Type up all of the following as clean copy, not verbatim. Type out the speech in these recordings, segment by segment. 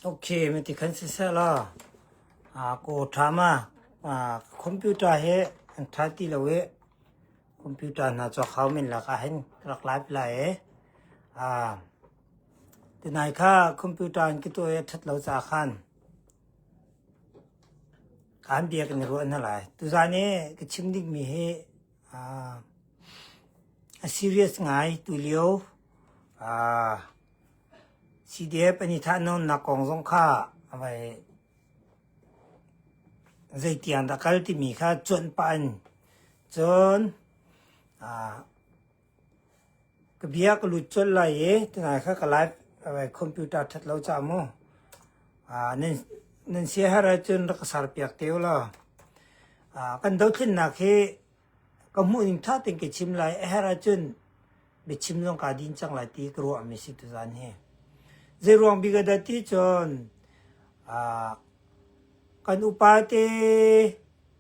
Ok, mati khan siseh law kaw ṭha ma computer he an ṭha ti lo i computer hna cawk hau men lak ah hin ka rak live lai i tunai kha computer in ka tuah i a ṭhat lo caah khan kaan bia kan i ruah hna lai. Tuzaan i ka chim dingmi hi a serious ngai tulio CDF an i thahnawnnak kong zong kha zeitiang dah kal timi kha cuanh pah in cun ka bia ka lut colh lai i tunai kha ka live computer ṭhat lo caah mu nan siaherh ahcun rak ka serpiak te u law kan dothlennak hi ka hmuhning ṭha tein ka chim lai. A herh ahcun biachim zong kaa din cang lai ti ka ruahmi si tuzaan hi. Zeiruang bik ah dah ti cun kan upa te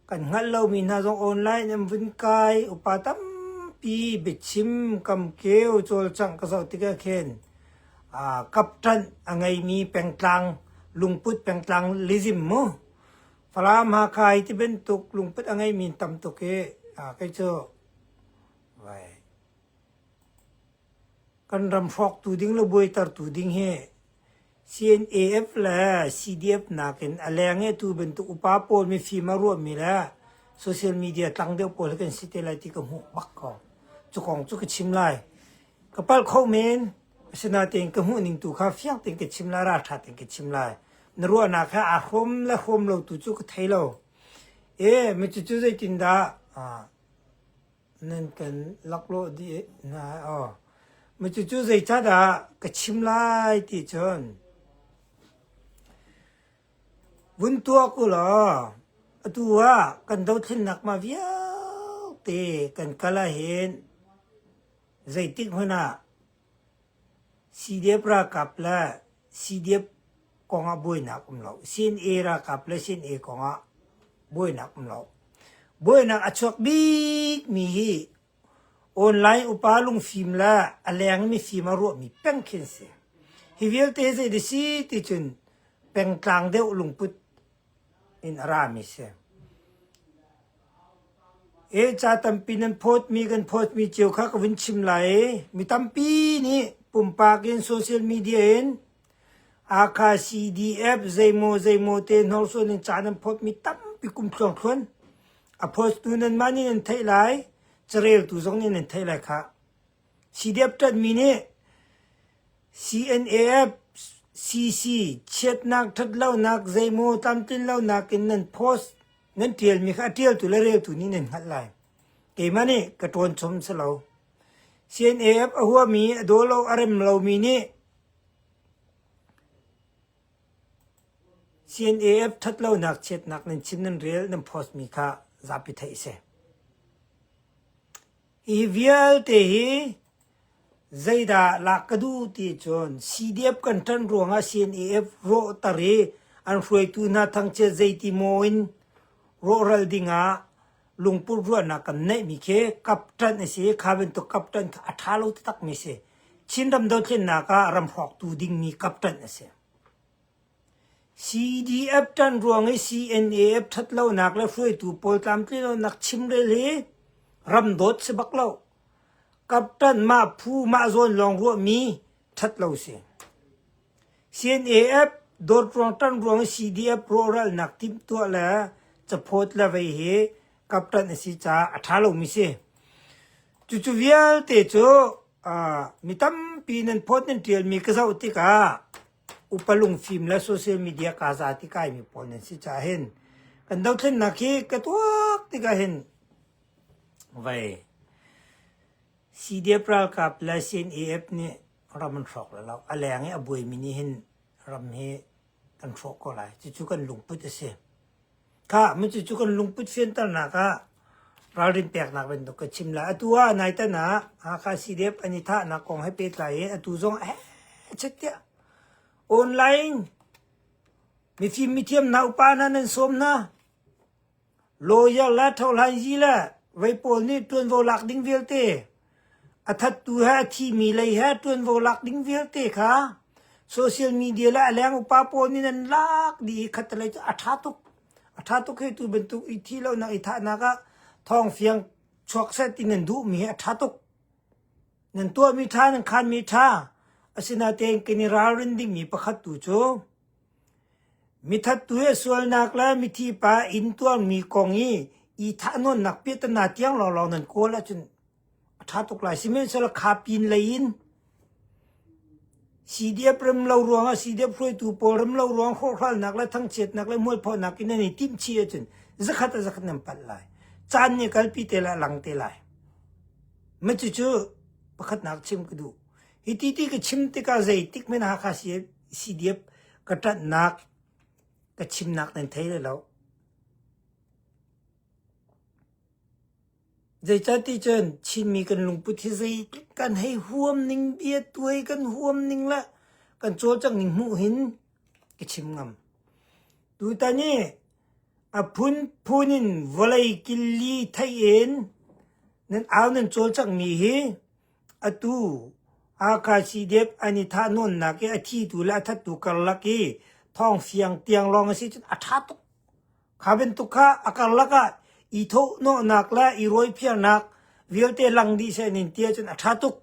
kan hngalh lomi hna zong online an vun kai. Upa tampi biachim kamkeu cawlcangh ka zoh tikah khin kapṭanh a ngeimi pengtlang lungput pengtlang lizim mu Falam Hakha hi ti bantuk lungput a ngeimi tam tuk i kei cu kan ram hrawktu ding le buaitertu ding hi CNAF le CDF nakin a leng i atu bantuk upa pawl mifim a ruahmi le social media tlang deuh pawl hi kan si te lai ti ka hmuh bak ko. Cu kong cu ka chim lai. Ka palh kho men. Asinain ka hmuhning tu kha fiang tein ka chim lai, ralṭha tein ka chim lai. Na ruahnak he aa hrawm le hrawm lo tu cu ka thei lo. E, mi cucu zeitindah nan kan laklawh dih hna aw. Mi cucu zeicadah ka chim lai ti cun vun tuak u law atu ah kan dothlennak mah vialte kan kal ahhin Zeitik hmanh ah CDF ralkap le CDF kongah buainak um lo. CNA ralkap le CNA kongah buainak um lo. Buainak a chuak bikmi hi online upa lungfim le a leng mifim a ruahmi peng khin si. Hi vialte zei da si ti cun pengtlang deuh lungput in a rami si. E ca tampi nan phawtmi kan phawtmi cio kha ka vun chim lai i mi tampi nih pumpak in social media in Hakha CDF zeimaw zeimaw te hnorsuan in ca nan phawtmi tampi kum thluangthluan a post tu nanmah nih nan theih lai careltu zong nih nan theih lai khah. CDF ṭanhmi nih CNAF CC chiatnak ṭhatlonak zeimaw tlamtlinlonak in nan post nan ṭialmi kha a ṭialtu le reltu nih nan hngalh lai. Keimah nih ka ṭawn chom si lo. CNAF a huami, a daw lo, a rem lomi nih CNAF ṭhatlonak chiatnak nan chim nan rel nan post mi kha zapi theih a si. Hi vialte hi zeidah lak ka duh ti cun CDF kan ṭan ruangah CNAF rawhter i an hruaitu hna thangchiat zeiti maw in rawhral dingah lungput ruahnak kan neihmi khi kapṭanh a si i kha bantuk kapṭanh kha a ṭha lo taktakmi a si. Chinram dothlennak ah ram hrawktu dingmi kapṭanh a si. CDF ṭan ruang i CNAF ṭhatlonak le hruaitu pawl tlamtlinlonak chimrel hi ram dawt si bak lo. Kapṭan mah phu mah zawn lawng ruahmi ṭhatlo si. CNAF dawt ruang ṭan ruang i CDF rawhralnak timhtuah le caphawt le vei hi kapṭan a si caah a ṭha lomi si. Cucu vialte cu mi tampi nan phawt nan ṭialmi ka zoh tikah upa lungfim le social media kaa za ti kaimi pawl nan si caah hin kan dothlennak hi ka tuak tikah hin vei CDF ralkap le CNAF nih ram an hrawk lo a leng i a buaimi nih hin ram hi kan hrawh ko lai cucu kan lungput a si kha mu cucu kan lungput fianternak ah ralrin peknak bantuk ka chim lai atu ah naitan ah Hakha CDF an i thahnak kong he pehtlai in atu zong eh chet tiah online mifim mithiam hna upa hna nan sawm hna lawyer le thohlan yi le vei pawl nih ṭuanvo lak ding vialte a thattu he a thimi lei he ṭuanvo lak ding vialte kha. Social media le a leng upa pawl nih nan lak dih i khattelei cu a ṭha tuk. A ṭha tuk hi tu bantuk i thih lonak i thahnak ah thawng fiang chuak seh ti nan duhmi hi a ṭha tuk. Nan tuahmi ṭha, nan khanmi ṭha. Asinain kan i ralrin dingmi pakhat tu cu mithattu he sualnak le mithi pa inn tuarmi kong i i thahnawnnak piahtana tiang lawnglawng nan kawl ahcun a ṭha tuk lai. Sihmanhsehlaw kha pin lei in CDF rem lo ruangah CDF hruaitu pawl rem lo ruang hrawhhralnak le thangchiatnak le mualphonak in nan i timh chih ahcun zakhat a zakhat nan palh lai. Caan nih kalpi te lai, lang te lai. Ma cucu pakhatnak chim ka duh. Hi ti ti ka chim tikah zeitik hmanh Hakha CDF ka ṭanhnak ka chimnak nan thei lai lo. Zeicahti cun Chinmi kan lungput hi zeitluk kan hei huam ning bia tuai kan huam ning le kan cawlcangh ning hmuh hin ka chim ngam. Tutan i a phunphun in vawlei killi theih in nan au nan cawlcanghmi hi atu Hakha CDF an i thahnawnnak i a thitu le a thattu karlak i thawng fiang tiang lawng a si cun a ṭha tuk. Kha bantuk kha a karlak ah i thawhhnawhnak le i rawiphiarnak vialte lang dih seh nin ti ahcun a ṭha tuk.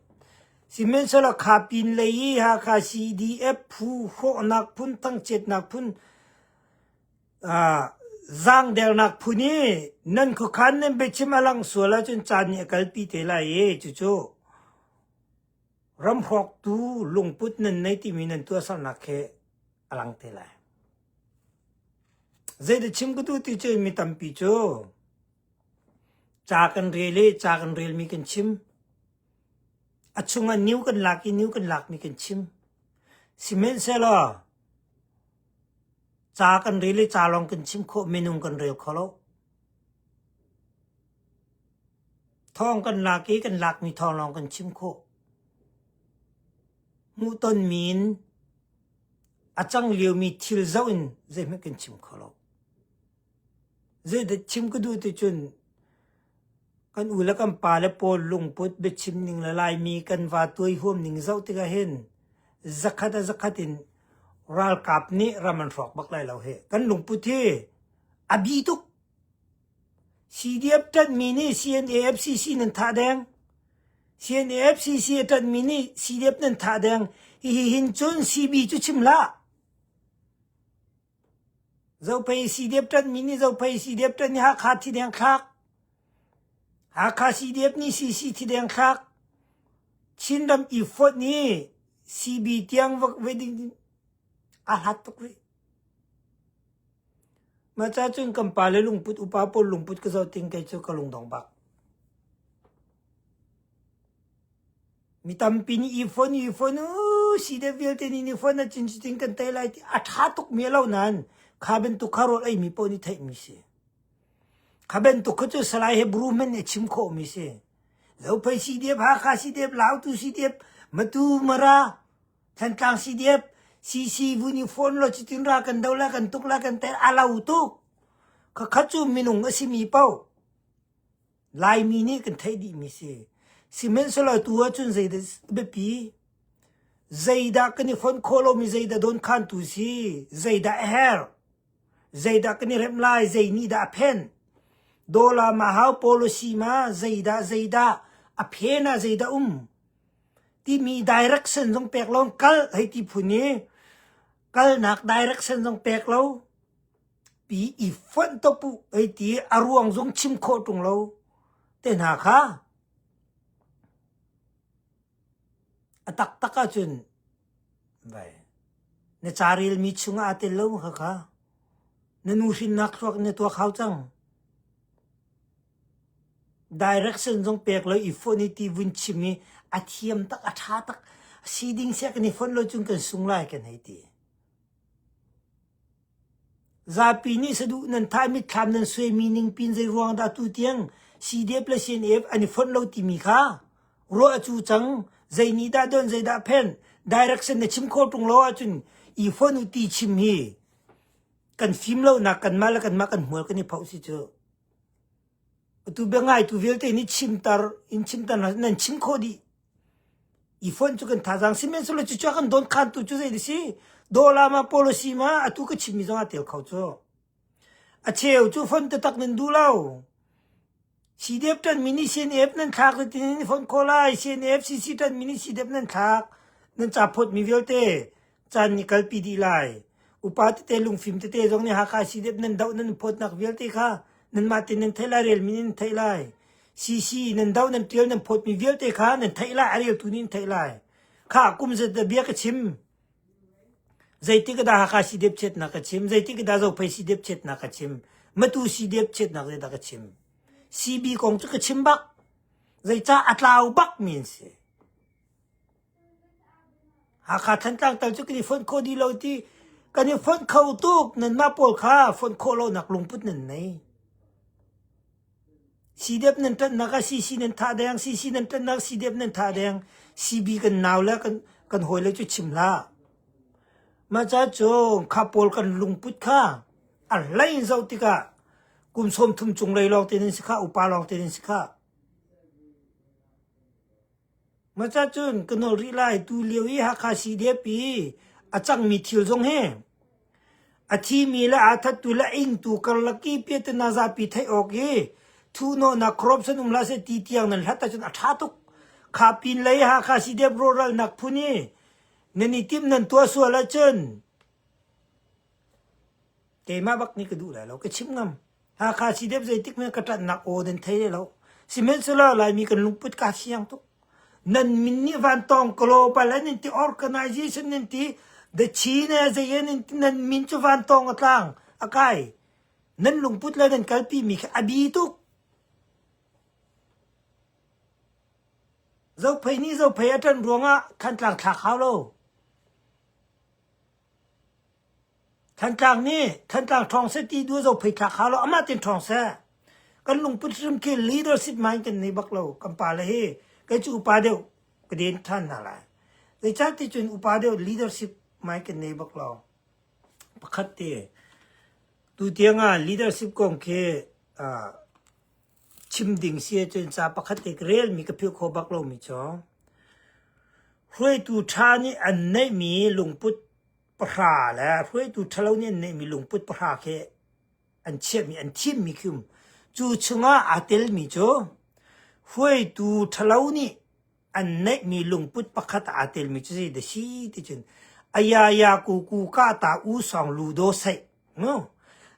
Sihmanhsehlaw kha pinlei i Hakha CDF phu hrawhnak phun thangchiatnak phun zaangdernak phun i nan khuakhan nan biachim a langh sual ahcun caan nih a kalpi te lai i cucu ramhrawktu lungput nan nei timi nan tuahsernak khi a lang te lai. Zeidah chim ka duh ti cu mi tampi cu ca kan rel i ca kan relmi kan chim. A chungah new kan lak i new kan lakmi kan chim. Sihmanhsehlaw ca kan rel i ca lawng kan chim khawh minung kan rel kho lo. Thawng kan lak i kan lakmi thawng lawng kan chim khawh. Hmuhtonmi in a cang liomi thil zoh in zeihmanh kan chim kho lo. Zeidah chim ka duh ti cun kan u le kan pa le pawl lungput biachim ning le Laimi kan va tuai huam ning zoh tikah hin zakhat a zakhat in ralkap nih ram an hrawk bak lai lo hi. Kan lungput hi a bi tuk. CDF ṭanhmi nih CNA FCC nan thah deng. CNA FCC a ṭanhmi nih CDF nan thah deng. Hihi hin cun CB cu chim hlah. Zophei CDF ṭanhmi nih Zophei CDF ṭanh nih Hakha thi deng thlak. Hakha CDF nih CC thi deng thlak. Chinram i fonh i CB tiang vak ve ding a hlat tuk rih. Mah ca cun kan pa le lungput upa pawl lungput ka zoh ting kei cu ka lungdong bak. Mi tampi nih i fon i fon u si deuh vialte nih ni fon a cin cutin kan tei lai ti a ṭha tuk mi a lo nain kha bantuk kha rawl ei mi paoh nih theih mi si. Kha bantuk kha cu Salai Hebrew hmanh nih a chim khawh mi si. Zophei CDF, Hakha CDF, Lautu CDF, Matu Mara, Thantlang CDF, CC vun i phone law cutin ra kan do la kan tuk la kan tei a lo tuk. Khakha cu minung a simi paoh Laimi nih kan theih dihmi si. Sihmanhsehlaw tu ahcun zeidah biapi? Zeidah kan i fonh khawh lomi zeidah dawnkhantu si? Zeidah a herh? Zeidah kan i remh lai? Zei nih dah a phen? Dollar ma hau policy ma zeidah zeidah a phen ah zeidah um? Timi direction zong pek lo kal hei ti phun i kalnak direction zong pek lo pi i fonh top u hei ti a ruang zong chim khawh ṭung lo te hna kha a taktak ahcun vai na ca relmi chungah aa tel lo kha kha na nu hrinnak thluak na tuak hau cang direction zong pek lo i fonh i ti vun chim i a thiam tak a ṭha tak si ding sia kan i fonh lo cun kan sung lai kan hei ti Zapi nih saduh nan thah mitthlam nan suaimi ning pin zeiruang dah tutiang CDF le CNF an i fonh lo timi kha ruah a cu cang. Zei nih dah don zeidah phen direction na chim khawh ṭung lo ahcun i fonh u ti chim hi kan fim lonak kanmah le kanmah kan hmual kan i phoh si cu. Atu biangai tu vialte nih chimter in chimter nan chim khawh dih. I fonh cu kan thazaang sihmanhsehlaw cucu a kan dawnkhantu cu zei si? Dollar ma policy ma atu ka chimmi zong aa tel kho cu. A cheu cu fonh taktak nan duh lo. CDF ṭanmi nih CNF nan thlak zeitin in fonh khawh lai? CNF CC ṭanmi nih CDF nan thlak. Nan ca phawtmi vialte caan nih kalpi dih lai. Upa tete lungfim tete zong nih Hakha CDF nan doh nan phawtnak vialte kha nanmah tein nan theih lai, relmi nih nan theih lai. CC nan doh nan ṭial nan phawtmi vialte kha nan theih lai, a reltu nih nan theih lai. Kha kum zat bia ka chim. Zeitik dah Hakha CDF chiatnak ka chim, zeitik dah Zophei CDF chiatnak ka chim, Matu CDF chiatnak zeidah ka chim. CB kong cu ka chim bak. Zeicah a tlau bak mi an si. Hakha Thantlang tal cu kan i fonh khawh dih lo ti kan i fonh kho tuk nanmah pawl kha fonh khawh lonak lungput nan nei. CDF nan ṭanhnak ah CC nan thah deng, CC nan ṭanhnak CDF nan thah deng. CB kan nau le kan, kan hawile cu chim hlah. Mah ca cu kha pawl kan lungput kha a hlei in zoh tikah kum 30 cung lei lawng te nan si kha, upa lawng te nan si kha. Mah ca cun ka nawl rih lai tu lio i Hakha CDF i a cangmi thil zong hi a thimi le aa thattu le a ingtu karlak i piahtana zapi theih awk i thuhnawhnak corruption um hlah seh ti tiang nan hlat ahcun a ṭha tuk. Kha pin lei Hakha CDF rawhralnak phun i nan i timh nan tuah sual ahcun Keimah bak nih ka duh lai lo, ka chim ngam. Hakha CDF zeitik hmanh ka ṭanhnak aw nan thei lai lo. Sihmanhsehlaw Laimi kan lungput kaa fiang tuk. Nan min nih vantawng global an in ti, organization nan ti, the Chin zei an ti, nan min cu vantawng a tlang, a kai. Nan lungput le nan kalpi mi kha a bi tuk. Zophei nih Zophei a ṭan ruangah Thantlang thlak hau lo. Thantlang nih Thantlang ṭhawng seh ti duh Zophei thlak hau lo amah tein ṭhawng seh. Kan lungput hrim khi leadership mind kan nei bak lo. Kan pale hi kei cu upa deuh ka den ṭhan hna lai. Zeicah ti cun upa deuh leadership mind kan nei bak lo. Pakhat te tu tiang ah leadership kong khi uh, chim ding si ahcun ca pakhat te ka relmi ka philh khawh bak lomi cu hruaitu ṭha nih an neihmi lungput pahra le hruaitu ṭhalo nih an neihmi lungput pahra khi an chiahmi an thimmi khi um. Cu chungah aa telmi cu hruaitu ṭhalo nih an neihmi lungput pakhat ah aa telmi cu zei dah si ti cun ayaya kuku ka ta u song lu do seih no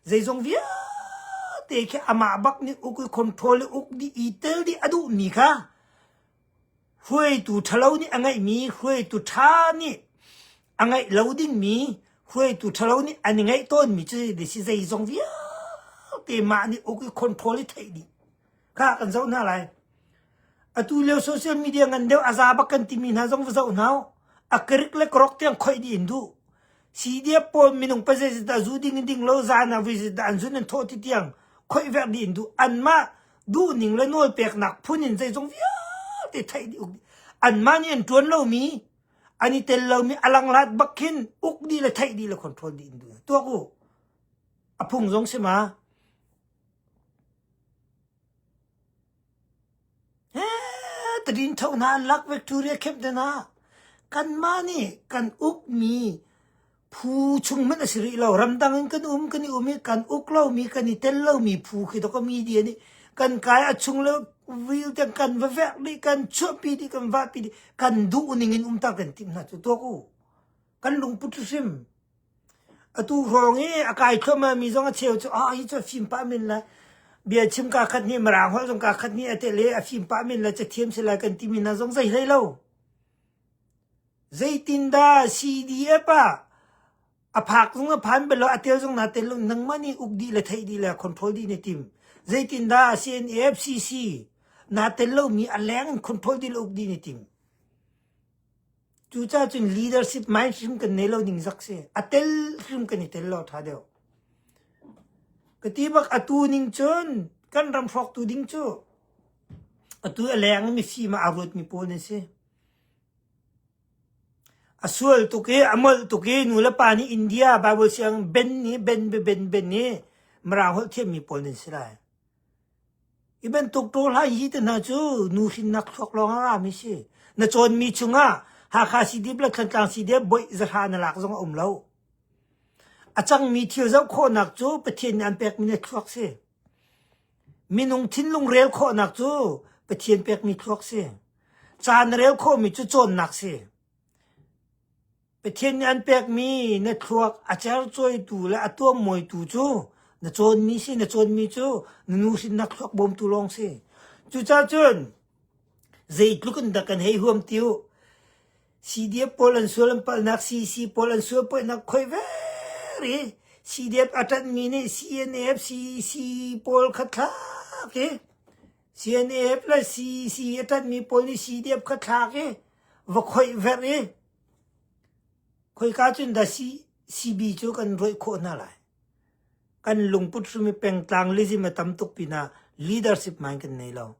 zeizong vialte khi amah bak nih uk i control i uk dih i tel dih a duhmi kha hruaitu ṭhalo nih a ngeihmi hruaitu ṭha nih a ngeih lo dingmi hruaitu ṭhalo nih an i ngeih tawnmi cu zei dah si zeizong vialte mah nih uk i control i theih dih kha kan zoh hna lai Atu lio social media ngan deuh a za bak kan timi hna zong va zoh hna u. A karik le karok tiang khoih dih in duh. CDF pawl minung pa zeizat dah zu ding in ding lo zan ah vui zeizat dah an zun an thawh ti tiang khoih vek dih in duh. Anmah duhning le nawl peknak phun in zeizong vialte theih dih uk dih. Anmah nih an ṭuan lomi, an i tel lomi a langhlat bak khin uk dih le theih dih le control dih in duh. Tuak u. A phung zong si ma. Tadin tho hna an lak Victoria camp te hna kanmah nih kan ukmi phu chung hmanh a si rih lo ramdang in kan um kan i um i kan uk lomi kan i tel lomi phu khi to media nih kan kai a chung le vil te kan va vek dih kan chuahpi dih kan vahpi dih kan duh ning in umter kan timh hna cu tuak u kan lungput hrim Atu hrawng i a kai thluahmah mi zong a cheu cu ah hi cu a fim pah men lai. Bia chim kaa khat nih Mirang holh zong kaa khat nih a telh i a fim pah men lai cathiam si lai kan timi hna zong zei hlei lo. Zeitindah CDF ah a phak zong a phan bal lo, a tel zong naa tel lo, nangmah nih uk dih le theih dih le control dih na tim. Zeitindah CNF, CC naa tel lomi a leng in control dih le uk dih na tim. Cucaah cun leadership mind hrim kan nei lo ning zak si. A tel hrim kan i tel lo ṭha deuh. Ka ti bak atu ning cun kan ram hrawktu ding cu atu a leng i mifim ah aa ruatmi pawl nan si. A sual tuk i a molh tuk i nu le pa nih India Bible siang ben nih ben be ben ben i Mirang holh thiammi pawl nan si lai. Hi bantuk ṭawl hai hi te hna cu nuhrinnak thluak lawng a rami si. Na cawnmi chungah Hakha CDF le Thantlang CDF boih zahra na lak zong a um lo. A cangmi thil zoh khawhnak cu Pathian nih an pekmi na thluak si. Minung thinlung rel khawhnak cu Pathian pekmi thluak si. Ca na rel khawhmi cu cawnnak si. Pathian nih an pekmi na thluak a cercawitu le a tuammawitu cu na cawnmi si, na cawnmi cu na nu hrinnak thluak bawmtu lawng si. Cucaah cun zeitluk in dah kan hei huam ti u. CDF pawl an sual an palhnak, CC pawl an sual palhnak khoi veri. CDF a ṭanhmi nih CNF, CC pawl kha thlak i CNF le CC a ṭanhmi pawl nih CDF kha thlak i va khoih verh i Khoika cun dah CB cu kan rawih khawh hna lai? Kan lungput hrim i pengtlang lizim a tam tuk pinah leadership mind kan nei lo.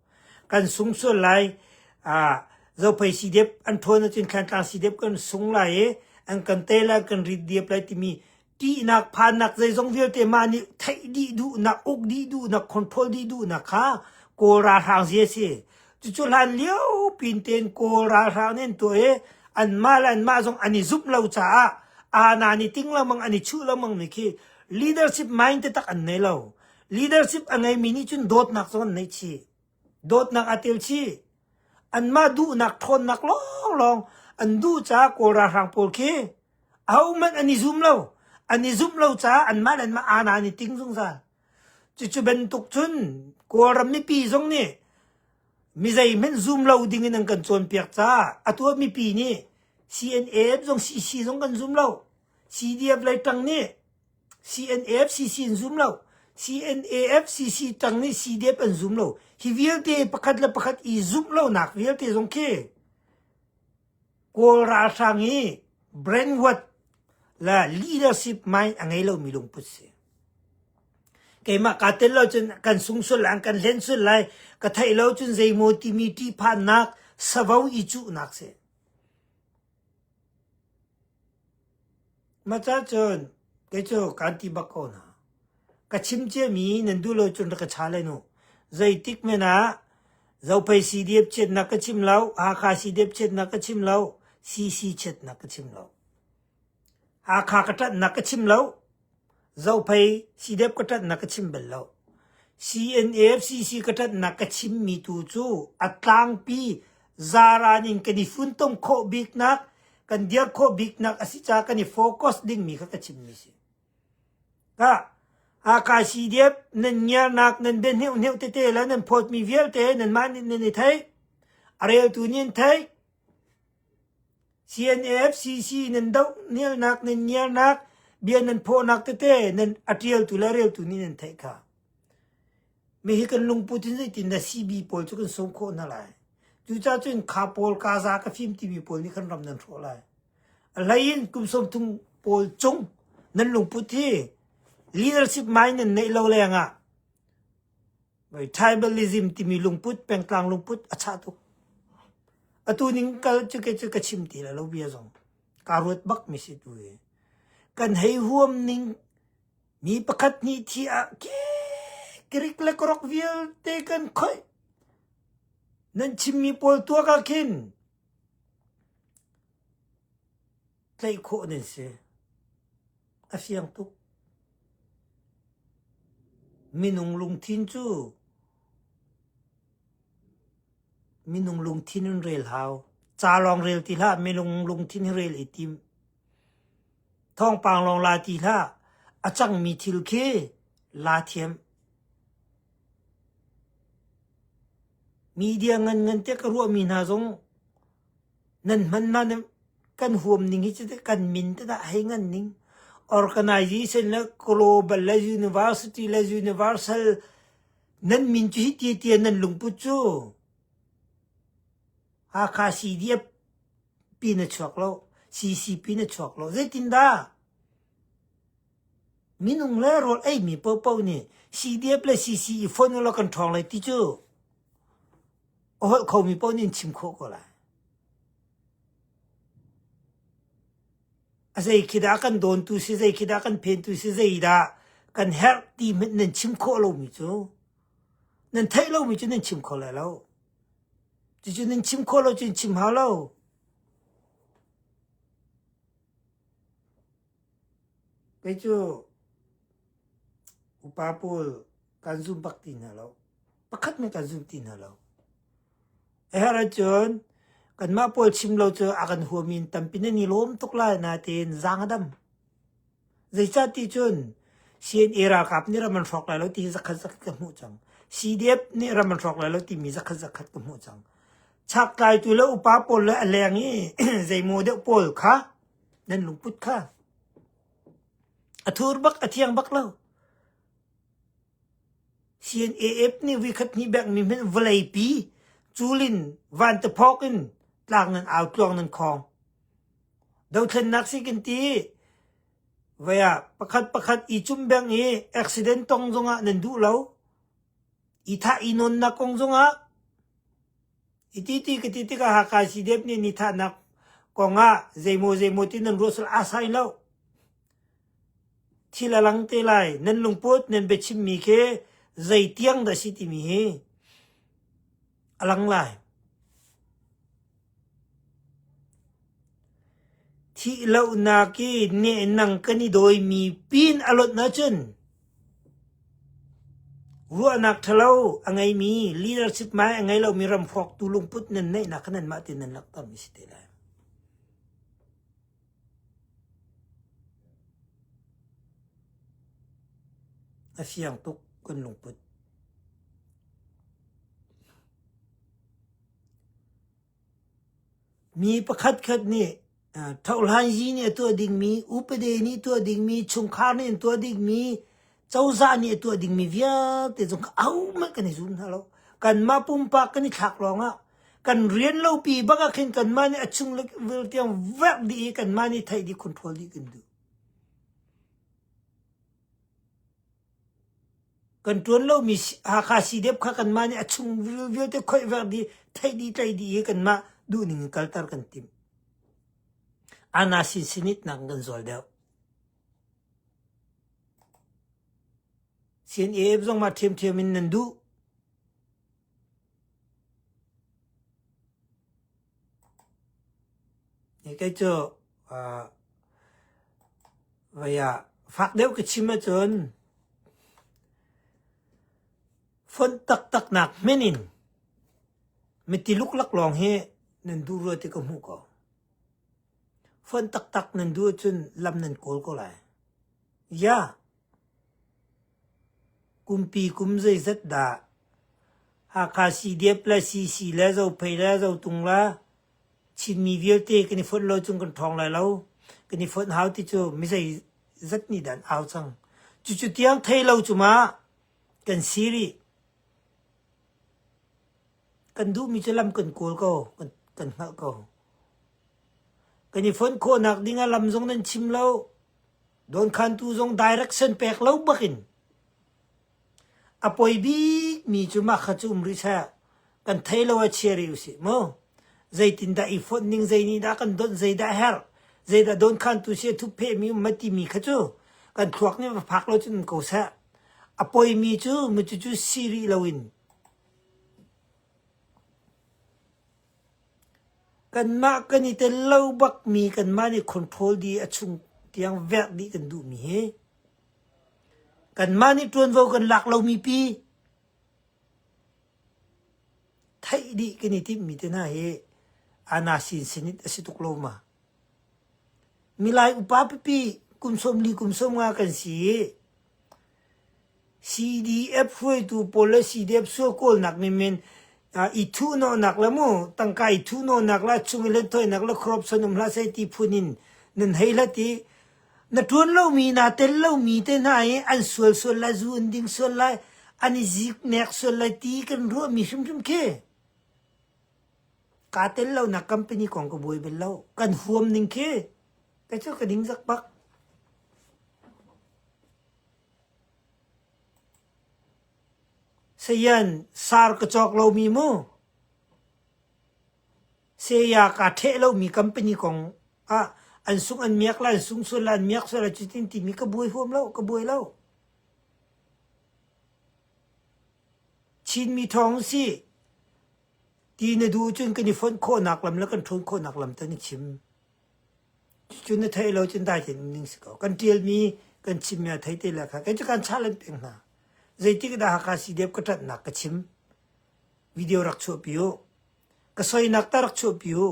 Kan sung sual lai. Ah, Zophei CDF an ṭhawn ahcun Thlantlang CDF kan sung lai i an kan tei lai, kan rit diap lai timi ṭihnak, phannak zeizong vialte mah nih theih dih duhnak, uk dih duhnak, control dih duhnak kha Kawl ralhrang zia a si. Cucu hlan lio pin tein Kawl ralhrang nih an tuah i anmah le anmah zong an i zumh lo caah aana an i ting lengmang, an i chuh lengmang mi khi leadership mind taktak an nei lo. Leadership a ngeimi nih cun dawtnak zong an neih chih. Dawtnak aa tel chih. Anmah duhnak ṭhawnnak lawnglawng an duh caah Kawl ralhrang pawl khi Ahohmanh an i zum lo. An i zumh lo caah anmah le anmah aana an i ting zungzal. Cucu bantuk cun Kawlram mipi zong nih mi zeihmanh zum lo ding in an kan cawnpiak caah atu ah mipi nih CNAF zong CC zong kan zum lo. CDF lei ṭang nih CNAF CC an zum lo. CNAF CC ṭang nih CDF an zum lo. Hi vialte pakhat le pakhat i zumh lonak vialte zong khi Kawl ralhrang hi brainwash le leadership mind a ngei lomi lungput si. Keimah kaa tel lo cun kan sung sual lai, an kan hlen sual lai, ka theih lo cun zeimaw timi ṭihphannak, savo i cuhnak si. Mah ca cun kei cu kaan ti bak ko hna. Ka chim ciami nan duh lo cun rak ka cha len u. Zeitik men ah Zophei CDF chiatnak ka chim lo, Hakha CDF chiatnak ka chim lo, CC chiatnak ka chim lo. Hakha ka ṭanhnak ka chim lo, Zophei CDF ka ṭanhnak ka chim bal lo. CNA FCC ka ṭanhnak ka chimmi tu cu a tlangpi zaran in kan i funtom khawh biknak, kan dir khawh biknak a si caah kan i focus dingmi kha ka chimmi si. Ka Hakha CDF nan ngiarnak nan bia hneuhneuh tete le nan phawtmi vialte nanmah nih nan i theih. A reltu nih an theih. CNF CC nan doh nialnak nan ngiarnak bia nan phawhnak tete nan a ṭialtu le a reltu nih nan theih kha. Mi hi kan lungput in zeitin dah CB pawl cu kan sawm khawh hna lai. Cucaah cun kha pawl Gaza ka fim timi pawl nih khan ram nan hrawh lai. A hlei in kum 30 pawl cung nan lungput hi leadership mind nan neih lo lengah tribalism timi lungput, pengtlang lungput a chah tuk. Atu ning kal cu ke cu ka chim ti la lo bia zong. Ka ruat bak mi si tu hi. Kan hei huam ning Mi pakhat nih thi ah kikrik le korok vialte kan khoih. Nan chimmi pawl tuak ah khin tlaih khawh nan si. A fiang tuk. Minung lungthin cu minung lungthin in rel hau. Ca lawng rel ti hlah, minung lungthin hi rel i tim. Thawngpang lawng la ti hlah, a cangmi thil khi la thiam. Media ngan ngan te ka ruahmi hna zong nan hman hna nan kan huam ning hi cu kan min te dah hei ngan ning. Organization le global le university le universal nan min cu hi ti tia nan lungput cu Hakha CDF pin a chuak lo, CC pin a chuak lo. Zeitindah? Minung le rawl eimi paohpaoh nih CDF le CC i fonh ulaw kan ṭhawng lai ti cu a holh khomi paoh nih an chim khawh ko lai. A zei khi dah kan dawntu si, zei khi dah kan phentu si, zei dah kan herh ti hmanh nan chim khawh lomi cu nan theih lomi cu nan chim kho lai lo. Cucu nan chim khawh lo cun chim hau lo. Kei cu upa pawl kan zum bak ti hna lo. Pakhat men kan zum ti hna lo. A herh ahcun kanmah pawl chim lo cu a kan huami in tampi nan i lawm tuk lai nain zaang a dam. Zeicah ti cun CNA ralkap nih ram an hrawk lai lo ti hi zakhat zakhat ka hmuh cang. CDF nih ram an hrawk lai lo timi zakhat zakhat ka hmuh cang. Chaktlaitu le upa pawl le a leng i zeimaw deuh pawl kha nan lungput kha a thur bak a thiang bak lo. CNAF nih vikhat hnih bekmi hmanh vawleipi culin vantaphawk in tlang nan au tluang nan khawng. Dothlennak si kan ti. Vai ah pakhat pakhat i cum beng i accident tong zongah nan duh lo. I thah i nawnnak kong zongah i ti ti ka ti tikah Hakha CDF nih ni thahnak kongah zeimaw zeimaw ti nan ruah sual aa sai lo. Thil a lang te lai. Nan lungput nan biachimmi khi zei tiang dah si timi hi a lang lai. Thihlohnak i nehnang kan i dawimi pin a lonh ahcun ruahnak ṭhalo a ngeimi leadership mai a ngei lomi ram hrawktu lungput nan neihnak kha nanmah tein nan langhtermi si te lai. A fiang tuk kan lungput. Mi pakhatkhat nih thohhlanzi nih a tuah dingmi, upade nih tuah dingmi, chungkhar nih an tuah dingmi, cozah nih a tuah dingmi vialte zong kha ahohmanh kan i zum hna lo. Kanmah pumpak kan i thlak lawngah kan rian lopi bak ah khin kanmah nih a chung le tiang verh dih i kanmah nih theih dih control dih kan duh. Kan ṭuan lomi Hakha CDF kha kanmah nih a chung vialte khoih verh dih, theih dih, tlaih dih i kanmah duhning in kalter kan timh. Ana sin sinit nak kan zual deuh. CNAF zong mah ṭhiamṭhiam in nan duh. Kei cu vei ah fak deuh ka chim ahcun fonh taktaknak hmenh in miti luklak lawng hi nan duh rua ti ka hmuh ko. Fonh taktak nan duh ahcun lam nan kawl ko lai. Ya! Kumpi kum zeizat dah Hakha CDF le CC le Zophei le Zotung le Chinmi vialte kan i fonh lo cun kan ṭhawng lai lo. Kan i fonh hau ti cu mi zeizat nih dah an au cang. Cucu tiang thei lo cu ma kan si rih. Kan duhmi cu lam kan kawl ko, kan, kan hngalh ko. Kan i fonh khawhnak ding ah lam zong nan chim lo. Dawnkhantu zong direction pek lo bakin a poi bikmi cu mah kha cu um rih seh. Kan thei lo ah chia rih usih mu. Zeitindah i fonh ning zei nih dah kan donh zeidah herh zeidah dawnkhantu si a thupphehmi um ma timi kha cu kan thluak nih va phak lo cun um ko seh. A poimi cu mu cucu si rih loin Kanmah kan i tel lo bakmi kanmah nih control dih a chung tiang verh dih kan duhmi hi kanmah nih ṭuanvo kan lak lomi pi theih dih kan i timhmi te hna hi ana sin sinit a si tuk lo ma. Milai upa pipi kum 40 kum 50 kan si i CDF hruaitu pawl le CDF sual kawlnak nih min i thuhnawhnak le mu tangka i thuhnawhnak le chung i hlenthawinak le corruption um hlah seh ti phun in nan hei hlat i na ṭuan lomi naa tel lomi te hna hi an sual sual lai zu an ding sual lai an i ziknek sual lai ti kan ruahmi hrimhrim khi kaa tel lonak company kong ka buai bal lo kan huam ning khi ka cu ka ding zak bak. Sayan sar ka cawk lomi mu. Saya kaa ṭheh lomi company kong ah an sung an miak lai, an sung sual lai, an miak sual lai cutin timi ka buai huam lo, ka buai lo. Chinmi thawng si. Ti na duh cun kan i fonh khawhnak lam le kan ṭhawn khawhnak lam tan i chim. Cucu na theih lo cun dai tein um ding si ko. Kan ṭialmi kan chimmi a thei te le kha kei cu kan challenge peng hna. Zeitik dah Hakha CDF ka ṭanhnak ka chim. Video rak chuahpi u. Ka soinak ta rak chuahpi u.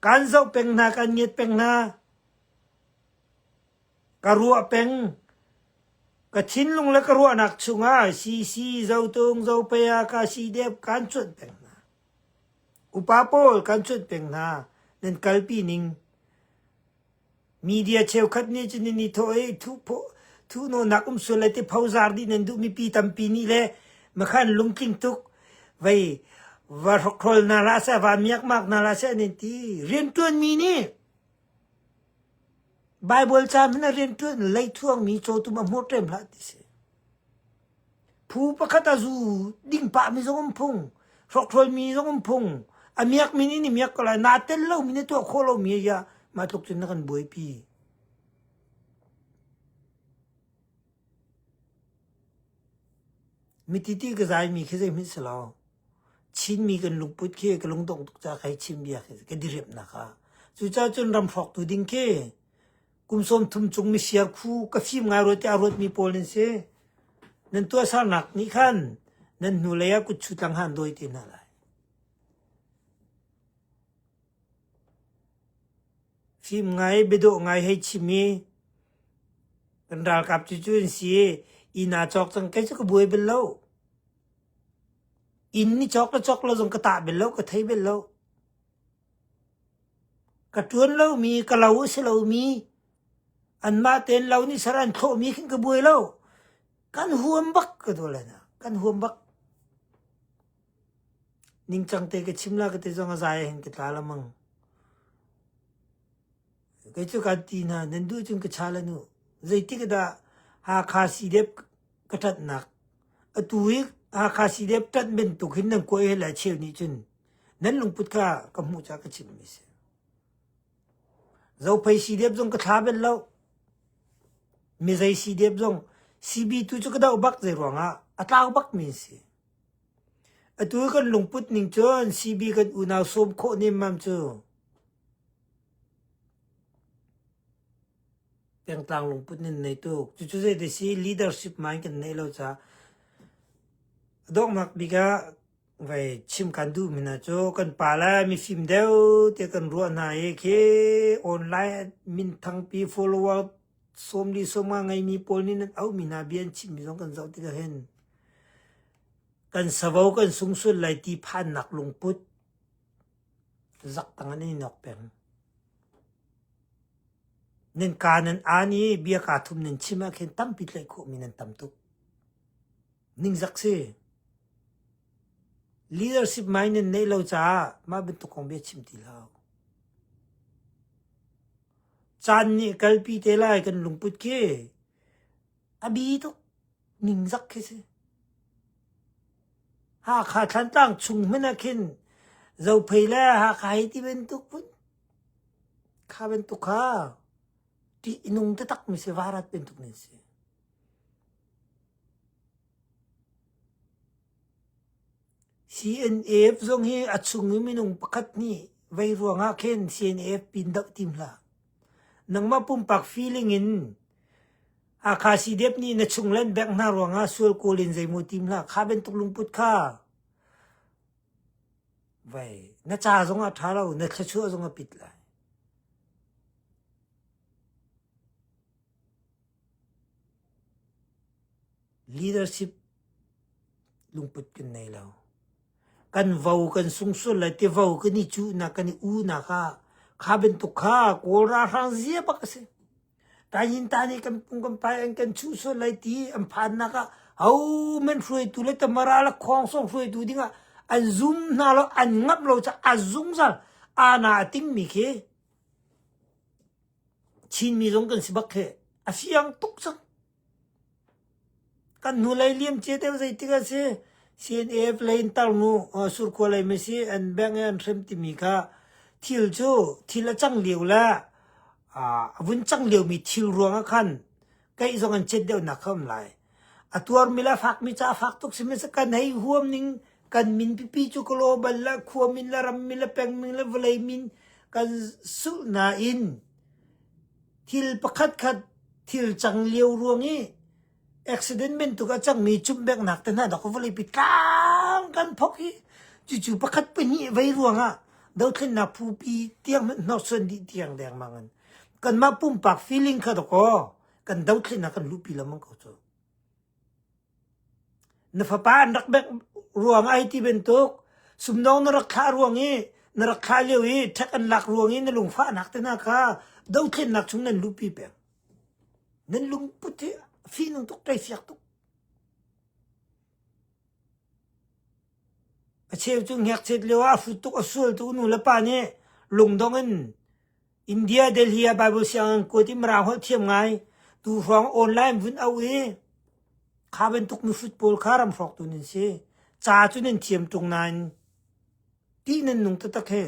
Kan zoh peng hna, kan ngiat peng hna. Ka ruah peng. Ka thinlung le ka ruahnak chungah CC, Zotung, Zopaya, ka CDF kan cuanh peng hna. Upa pawl kan cuanh peng hna. Nan kalpi ning. Media cheukhat nih cun nan i thawh i thuhnawhnak um sual lai ti phozar dih nan duh mipi tampi nih le makhan lungtling tuk vei va hrokhrol hna hlah seh va miakmak hna hlah seh nan ti rianṭuanmi nih Baibal ca hmanh ah rianṭuan leithuangmi cawtum a hmur ṭem hlah ti si. Phu pakhat a zu ding pahmi zong um phung, hrokhrolmi zong um phung, a miakmi nih ni miak ko lai, naa tel lomi na tuah khawh lomi ya mah tluk cun na kan buaipi. Mititi ka zaimi khi zeihmanh si lo. Chinmi kan lungput khi ka lungdongh tuk caah kai chim bia khi ka diriamhnak ah. Cucaah cun ram hrawktu ding khi kum 30 cung misiar khu ka fim ngai rua tiah a ruatmi pawl nan si. Nan tuahsernak nih khan nan hnulei ah kutchu tlang han dawi te hna lai. Fim ngai, biadawh ngai hei chim i kan ralkap cu cu an si i inn aa cawk cang kei cu ka buai bal lo. Inn ni cawk le cawk lo zong ka tah bal lo, ka thei bal lo. Ka ṭuan lomi, ka lo a si lomi, anmah tein lo nih ser an thlawhmi khin ka buai lo. Kan huam bak ka tuah lai na. Kan huam bak. Ningcang te ka chim la ka ti zong a zai ah hin ka tla lamang. Kei cu kan ti hna, nan duh cun ka cha lan u. Zeitik dah Hakha CDF ka ṭanhnak atu hi Hakha CDF ṭanh bantuk hin nan kuai he lai cheu nih cun nan lungput kha ka hmuh caah ka chimmi si. Zophei CDF zong ka thla bel lo. Mizei CDF zong CB tu cu ka doh bak zei ruangah a tlau bakmi si. Atu kan lungput ning cun CB kan unau sawm khawh nemmam cu Pengtlang lungput nan nei tuk. Cucu zei si leadership mind kan neih lo caah a donghnak bik ah vai chim kan duh mi hna cu kan pa le mifim deuh te kan ruah hna i khi online minthangpi follower 40 sawmnga ngeimi pawl nih nan auhmi hna bia an chimmi zong kan zoh tikah hin kan savo kan sung sual lai ti phannak lungput zaktang an i nok peng. Nan kaa nan aan i bia kaa thum nan chim ah khin tampi tlaih khawhmi nan tam tuk. Ningzak si. Leadership mind nan neih lo caah mah bantuk kong bia chim ti hlah. Caan nih kalpi te lai kan lungput khi a bi tuk. Ningzak khi si. Hakha Thlantlang chung hmanh ah khin Zophei le Hakha hi ti bantuk phun kha bantuk kha ṭih nung taktak mi si varat bantuk nan si. CNF zong hi a chung i minung pakhat nih vei ruangah khin CNF pin doh tim hlah. Nangmah pumpak feeling in Hakha CDF nih na chung le an bengh hna ruangah sual kawl in zeimaw tim hlah. Kha bantuk lungput kha vei na ca zong a ṭha lo, na thluachuah zong a pit lai. Leadership lungput kan nei lo. Kan vo kan sungsual lai ti vo kan i cuhnak kan i unak ah kha bantuk kha Kawl ralhrang zia bak a si. Tayinta nih kan pung kan pai an kan chuh sual lai ti an phannak ah hohmanh hruaitu le tamara le khawngsawng hruaitu dingah an zum hna lo an ngamh lo caah a zungzal ana a tingmi khi Chinmi zong kan si bak khi a fiang tuk cang. Kan hnulei liamcia deuh zeitik a si? CNAF lei in tarnu surkhua lei ma si an bengh i an hrem timi kha thil cu thil a cang lio le a vun cang liomi thil ruangah khan keih zong an chet deuhnak kha um lai. A tuarmi le a fakmi ca a fak tuk sihmanhsehlaw kan hei huam ning. Kan min pipi cu global le khua min le ram min le peng min le vawlei min kan sulh nain thil pakhat khat thil cang lio ruang i accident bantuk a cangmi cumhbeknak te hna dok vawleipi tlang kan phok hi cucu pakhat pahnih vei ruangah dothlennak phupi tiang hmanh hnorsuan dih tiang dengmang in kanmah pumpak feeling kha dakaw kan dothlennak kan luhpi lengmang ko cu. Na fapa an rak bek ruang ai ti bantuk sumdong na rak thlah ruang i na rak thlah lio i ṭhek an lak ruang i na lungfahnak te hna kha dothlennak chung nan luhpi peng. Nan lungput hi fihnung tuk, ṭeifiak tuk. A cheu cu ngakchiat lio ah a hrut tuk, a sual tuk nu le pa nih lungdong in India Delhi ah Bible sianginn kuat i Mirang holh thiam ngai tu hrawng online vun auh i kha bantuk mihrut pawl kha ram hrawktu nan si. Ca cu nan thiam ṭung nain tih nan nung taktak he.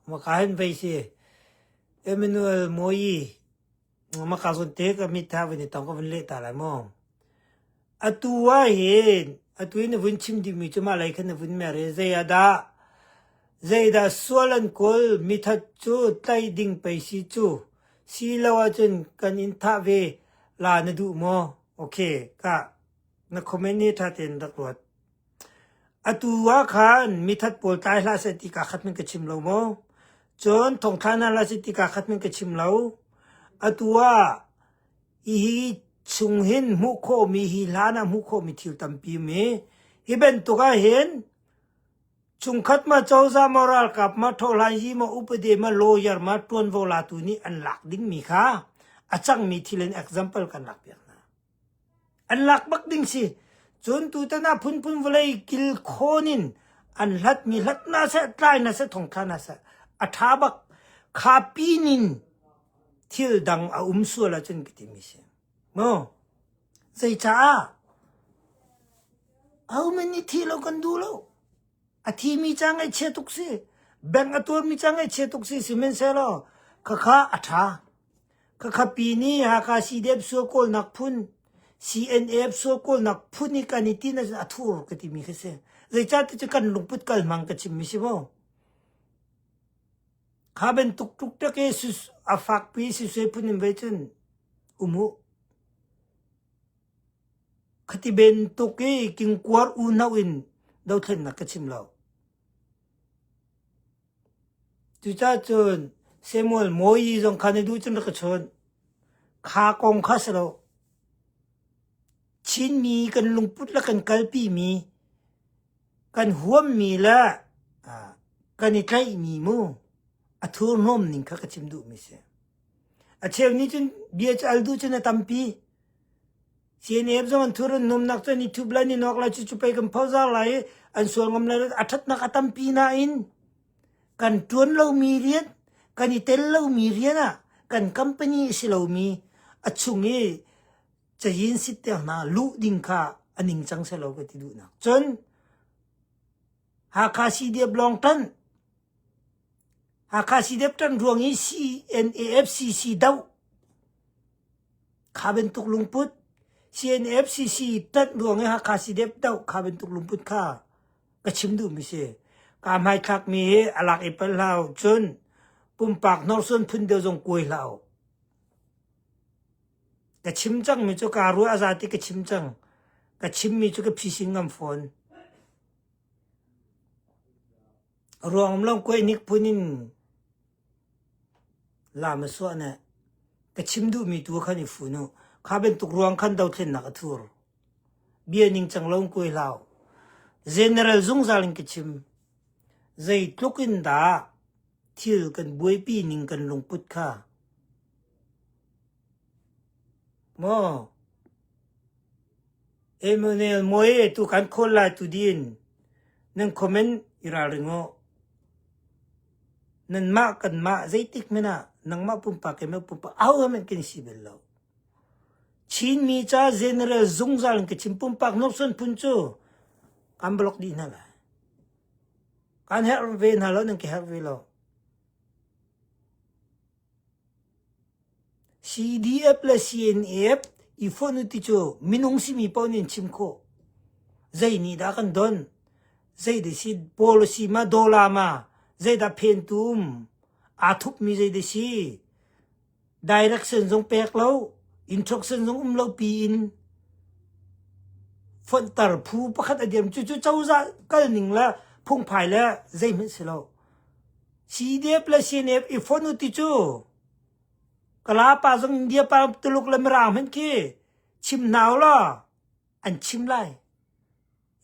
Maka hin vei si. Emmanuel Moyi maka zawn te ka mit tha vun i tong ka vun leh ta lai mu. Atu ah hin atu i na vun chim dingmi cu mah lei khan na vun mer i zei ah dah zeidah sual an kawl mithat cu tlaih ding pei si cu si lo ahcun kan in thah ve la na duh maw? Okay, ka na comment hi ṭha tein rak ruat. Atu ah khan mithat pawl tlai hlah seh ti kaa khat hmanh ka chim lo maw? Cun thongthla hna hlah seh ti kaa khat hmanh ka chim lo. Atu ah hihi chung hin hmuh khawhmi hi hlan ah hmuh khawhmi thil tampi um i hi bantuk ah hin chungkhat ma cozah ma ralkap ma ṭhohhlanyi ma upade ma lawyer ma ṭuanvo latu nih an lak dingmi kha a cangmi thil in example kan lak piak hna. An lak bak ding si. Cun tutan ah phunphun vawlei kilkhawn in an hlatmi hlat hna seh, tlai hna seh, thongthla hna seh, a ṭha bak. Kha pin in thil dang a um sual ahcun ka timi si. Mu? Zeicaah? Ahohmanh nih thi lo kan duh lo. A thimi ca ngaihchia tuk si. Bank a tuarmi ca ngaihchia tuk si. Sihmanhsehlaw khakha a ṭha. Khakha pi nih Hakha CDF sual kawlnak phun, CNF sual kawlnak phun i kan i tin ahcun a thur ka timi khi si. Zeicahtiah cu kan lungput kal hmang ka chimmi si mu. Kha bantuk ṭukṭek i a fakpi sisui phun in vei cun um u. Khati bantuk i kingkuar unau in dothlennak ka chim lo. Cucaah cun Samuel Mawi zong kha na duh cun rak ka chawnh. Kha kong kha si lo. Chinmi kan lungput le kan kalpimi, kan huammi le kan i tlaihmi mu a thurhnawm ning kha ka chim duhmi si. A cheu nih cun bia cu al duh cun a tampi. CNF zong an thur an numnak cu an i thup lai ni nok lai cucu pei kan phozar lai i an sual ngam lai a ṭhatnak a tampi nain kan ṭuan lomi rian kan i tel lomi rian ah kan company a si lomi a chung i cayin sit te hna luh ding kha a ningcang seh lo ka ti duhnak. Cun Hakha CDF lawng ṭanh Hakha CDF ṭanh ruang i CNAFCC doh Kha bantuk lungput CNFCC ṭanh ruang i Hakha CDF doh kha bantuk lungput kha ka chim duhmi si. Kaa hmaithlakmi hi a lak i pal hlah u. Cun pumpak hnorsuan phun deuh zong kuai hlah u. Ka chim cangmi cu kaa ruah a za ti ka chim cang. Ka chimmi cu ka phisin ngam fawn. Ruang um lo kuai nik phun in Lam a suah ne. Ka chim duhmi tu khan i fun u. Kha bantuk ruang khan dothlennak a thur. Bia ningcang lo in kuai hlah u. General zungzal in ka chim. Zeitluk in dah thil kan buaipi ning kan lungput kha. Maw? Emmanuel Moe tu kan khawl lai tu din nan comment i ralring u. Nanmah kanmah zeitik hmanh ah nangmah pumpak keimah pumpak aho hmanh kan si bal lo. Chinmi ca general zungzal in ka chim pumpak nawrsuan phun cu kan block dih hna lai. Kan herh ve hna lo, nan ka herh ve lo. CDF le CNF i fonh u ti cu minung simi paoh nih an chim khawh. Zei nih dah kan don? Zeidah si policy ma dollar ma zeidah phentu um? Aa thupmi zeidah si? Direction zong pek lo, instruction zong um lo piin fonhter phu pakhat a dirm. Cucu cozah kalning le phungphai le zeihmanh si lo. CDF le CNF i fonh u ti cu Kala pa zong India pa Tuluk le Mirang hmanh khi chim hna u law an chim lai.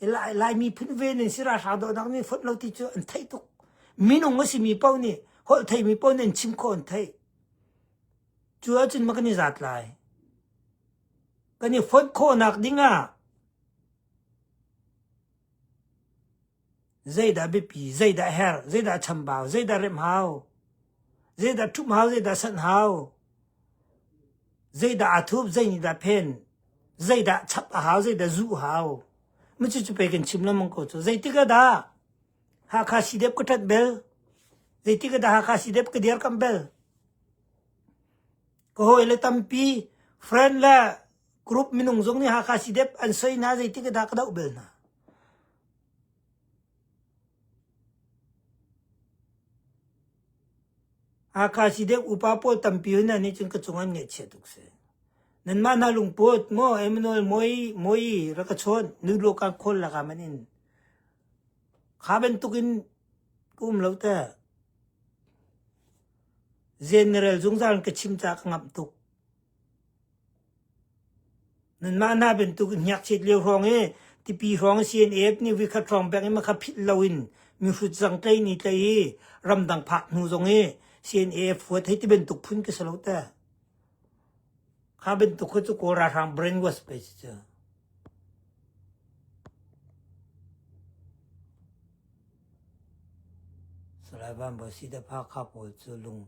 Lai, Laimi phun ve nan si ralhrang dawhnak nih fonh lo ti cu an theih tuk. Minung a simi paoh nih holh theimi paoh nih an chim khawh an theih. Cu ahcun ma kan i zat lai. Kan i fonh khawhnak ding ah Zeidah biapi, zeidah herh, zeidah chambau, zeidah remh hau, zeidah ṭhumh hau, zeidah sanh hau, zeidah aa thup, zei nih dah phen, zeidah chap a hau, zeidah zuh hau. Macu cu pei kan chim lengmang ko cu. Zeitik ah dah Hakha CDF ka ṭanh bel? Zeitik ah dah Hakha CDF ka dirkamh bel? Ka hawile tampi, friend le group minung zong nih Hakha CDF an soi hna zeitik ah dah ka doh bel hna? Hakha si deuh upa pawl tampi hna nih cun ka cung an ngaihchia tuk si. Nanmah hna lungput maw Emmanuel Moi Moi rak ka chawn nu lo kan khawl laka man in kha bantukin ka um lo te. General zungzal in ka chim ca ka ngamh tuk. Nanmah hna bantuk in ngakchiat lio hrawng i tipi hrawng CNF nih voikhat hrawng bek in makha philh loin mihrut zangtlei ni tlei i ramdang phak hnu zong i CNF huat hei ti bantuk phun ka si lo te. Kha bantuk kha cu Kawl ralhrang brainwash pei si cu. Salai Van Bawi CDF Hakha pawl cu lung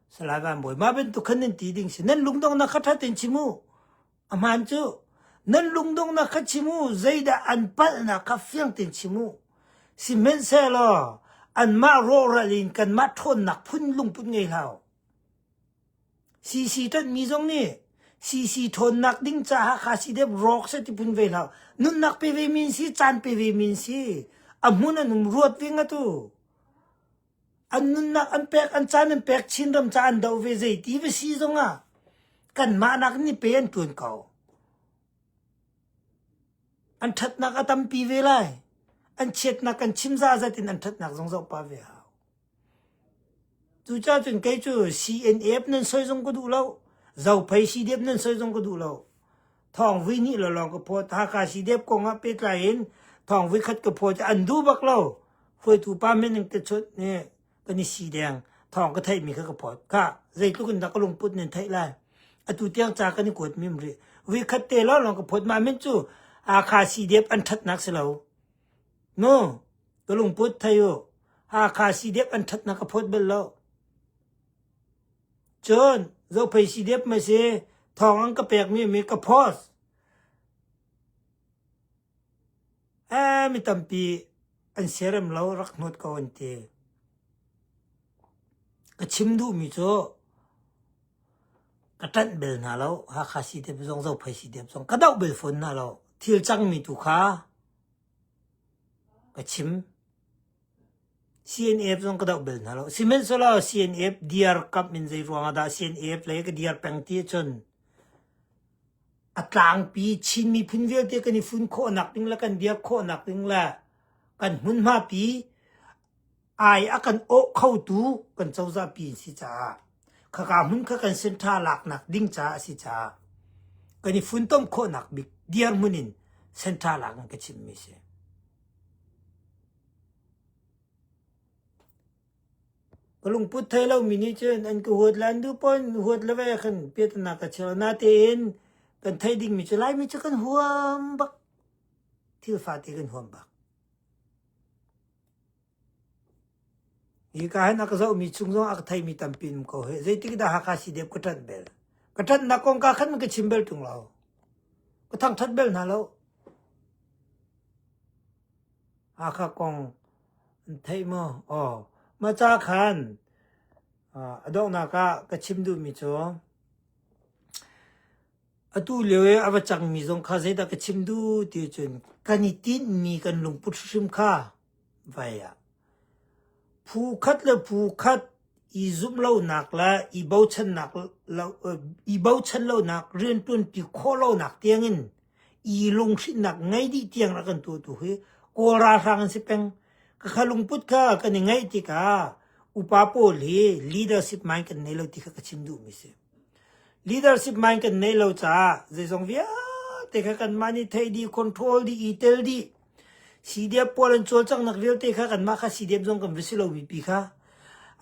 Salai Van Bawi, mah bantuk khan nan ti ding si. Nan lungdonghnak kha ṭha tein chim u. A hmaan cu. Nan lungdonghnak kha chim u. Zeidah an palhnak kha fiang tein chim u. Sihmanhsehlaw anmah rawhral in kanmah ṭhawnnak phun lungput ngei hlah u. CC ṭanhmi zong nih CC ṭhawnnak ding caah kha si deuh rawk seh ti phun ve hlah. Nunnak pe ve mi si, caan pe ve mi si. A hmun an um ruat ve ngat u. An nunnak an pek, an caan an pek, Chinram ca an doh ve zeiti va si zongah kanmah nak nih pe an ṭuan ko. An ṭhatnak a tampi ve lai. An chiatnak kan chim zazat in an ṭhatnak zong zoh pah ve hau. Cucaah cun kei cu CNF nan soi zong ka duh lo. Zophei CDF nan soi zong ka duh lo. Thawng vui nih lawlawng ka phawt. Hakha CDF kong ah pehtlai in thawng vui khat ka phawt. An duh bak lo. Hruaitu pa men in ka chawnh i kan i si deng. Thawng ka theihmi kha ka phawt. Kha zeitluk in dah ka lungput nan theih lai. Atu tiang ca kan i kuat mim rih. Vui khat te lawlawng ka phawt. Mah men cu Hakha CDF an ṭhatnak si lo. No, ka lungput thei u. Hakha CDF an ṭhatnak ka phawt bal lo. Cun Zophei CDF ma si thawng an ka pekmi mi ka post. Eh, mi tampi an siarem lo rak hnawt ko an ti. Ka chim duhmi cu ka ṭanh bel hna lo. Hakha CDF zong Zophei CDF zong ka doh bel fawn hna lo. Thil cangmi tu kha ka chim. CNF zong ka doh bel hna lo. Sihmanhsehlaw CNF diarkamh in zei ruangah dah CNF lei ka diar peng ti ahcun a tlangpi Chin miphun vialte kan i fun khawhnak ding le kan biak khawhnak ding le kan hmunhma pi ai a kan awh khotu kan cozah pi an si caah khaka hmun kha kan senṭha laknak ding caah a si caah kan i funtom khawhnak bik dirhmun in senṭha lak in ka chimmi si. Ka lungput thei lomi nih cun an ka huat le an duh pawn huat le ve khan piahtana ka cheu. Natein kan theih dingmi cu Laimi cu kan huam bak. Thil fate kan huam bak. Hi ka hin a ka zohmi chung zong a ka theimi tampi um ko hi. Zeitik dah Hakha CDF ka ṭanh bel? Ka ṭanhnak kong ka khan ka chim bel ṭung lo. Ka thangṭhat bel hna lo. Hakha kong an theih maw? Aw. Mah ca khan a donghnak ah ka chim duhmi cu atu lio i a va cangmi zong kha zeidah ka chim duh ti cun kan i tinhmi kan lungput hrimhrim kha vai ah phu khat le phu khat i zumh lonak le i bochannak lo i bochan lonak rianṭuanpi khawh lonak tiangin i lunghrinnak ngei dih tiang rak kan tuahtu hi Kawl ralhrang an si peng. Ka lungput kha kan i ngeih tikah upa pawl hi leadership mind kan nei lo ti kha ka chim duhmi si. Leadership mind kan nei lo caah zeizong vialte kha kanmah nih theih dih, control dih, i tel dih. CDF pawl an cawlcanghnak vialte kha kanmah kha CDF zong kan va si lomi pi kha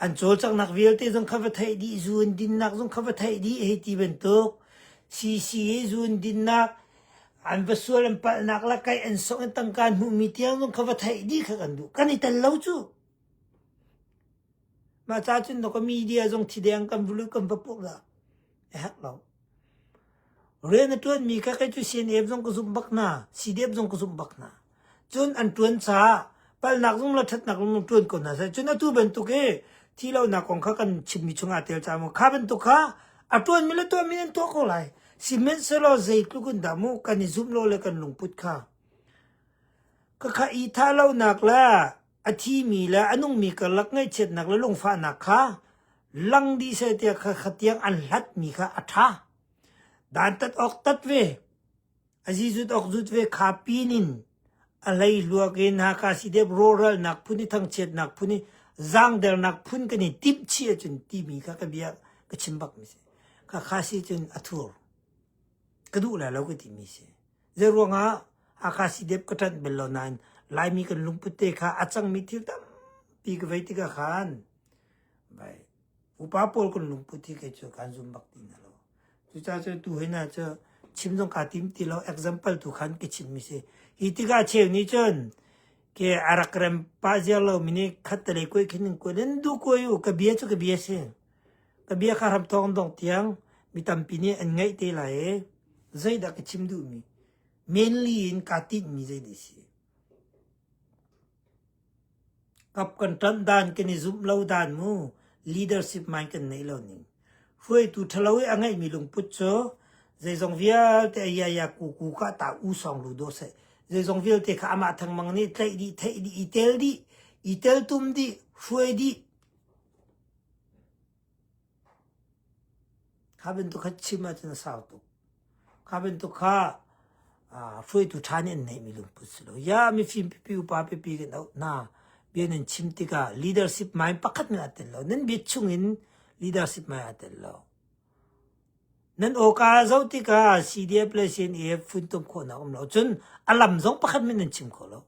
an cawlcanghnak vialte zong kha va theih dih, zu in dinnak zong kha va theih dih hei ti bantuk CC i zu in dinnak an va sual an palhnak le kaih an songh in tangka an hmuhmi tiang zong kha va theih dih kha kan duh. Kan i tel lo cu. Mah ca cun ka media zong thideng kan va lut kan va purh dah. A herh lo. Rian a ṭuanmi kha kei cu CNF zong ka zumh bak hna, CDF zong ka zumh bak hna. Cun an ṭuan caah palhnak zong le ṭhatnak zong ṭuan ko hna seh. Cun atu bantuk i thi lonak kong kha kan chimmi chungah tel caah maw kha bantuk kha a ṭuanmi le tuahmi an tuah ko lai. Sihmanhsehlaw zeitluk in dah mu kan i zumh lo le kan lungput kha. Khakha i thah lonak le a thimi le a nungmi karlak ngaihchiatnak le lungfahnak kha lang dih seh tiah kha khatiang an hlatmi kha a ṭha. Dantat awk tat ve, a zizut awk zut ve kha pin in a hleihluak in Hakha CDF rawhralnak phun i thangchiatnak phun i zaangdernak phun kan i timh chih ahcun timi kha ka bia ka chim bakmi si. Kha kha si cun a thur. Ka duh lai lo ka timi si. Zeiruangah Hakha CDF ka ṭanh bal lo nain Laimi kan lungput te kha a cangmi thil tampi ka vei tikah khan vai upa pawl kan lungput hi kei cu kan zum bak ti hna lo. Cucaah cu tu hi na cu chim zong kaa tim ti lo example tu khan ka chimmi si. Hi tikah cheu nih cun ke a rak rem pah ziar lo mi nih khat te lei kuai khin in kuai nan duh kuai u ka bia cu ka bia si. Ka bia kha ram thawng dong tiang mi tampi nih an ngaih te lai i zeidah ka chim duhmi mainly in kaa tinhmi zeidah si. Kap kan ṭanh dan kan i zumh lo dan mu leadership mind kan neih lo ning. Hruaitu ṭhalo i a ngeihmi lungput cu zeizong vialte a iaya kuku ka ta u song lu do seh. Zeizong vialte kha amah thangmang nih tlaih dih, theih dih, i tel dih, i teltum dih, hruai dih. Kha bantuk kha chim ahcun a sau tuk. Kha bantuk kha hruaitu ṭha nih an neihmi lungput si lo. Ya mifim pipi upa pipi kan auh hna. Bia nan chim tikah leadership mind pakhat men aa tel lo. Nan bia chungin leadership mind aa tel lo. Nan awka zoh tikah CDF le CNF funtom khawhnak um lo. Cun a lam zong pakhat men nan chim kho lo.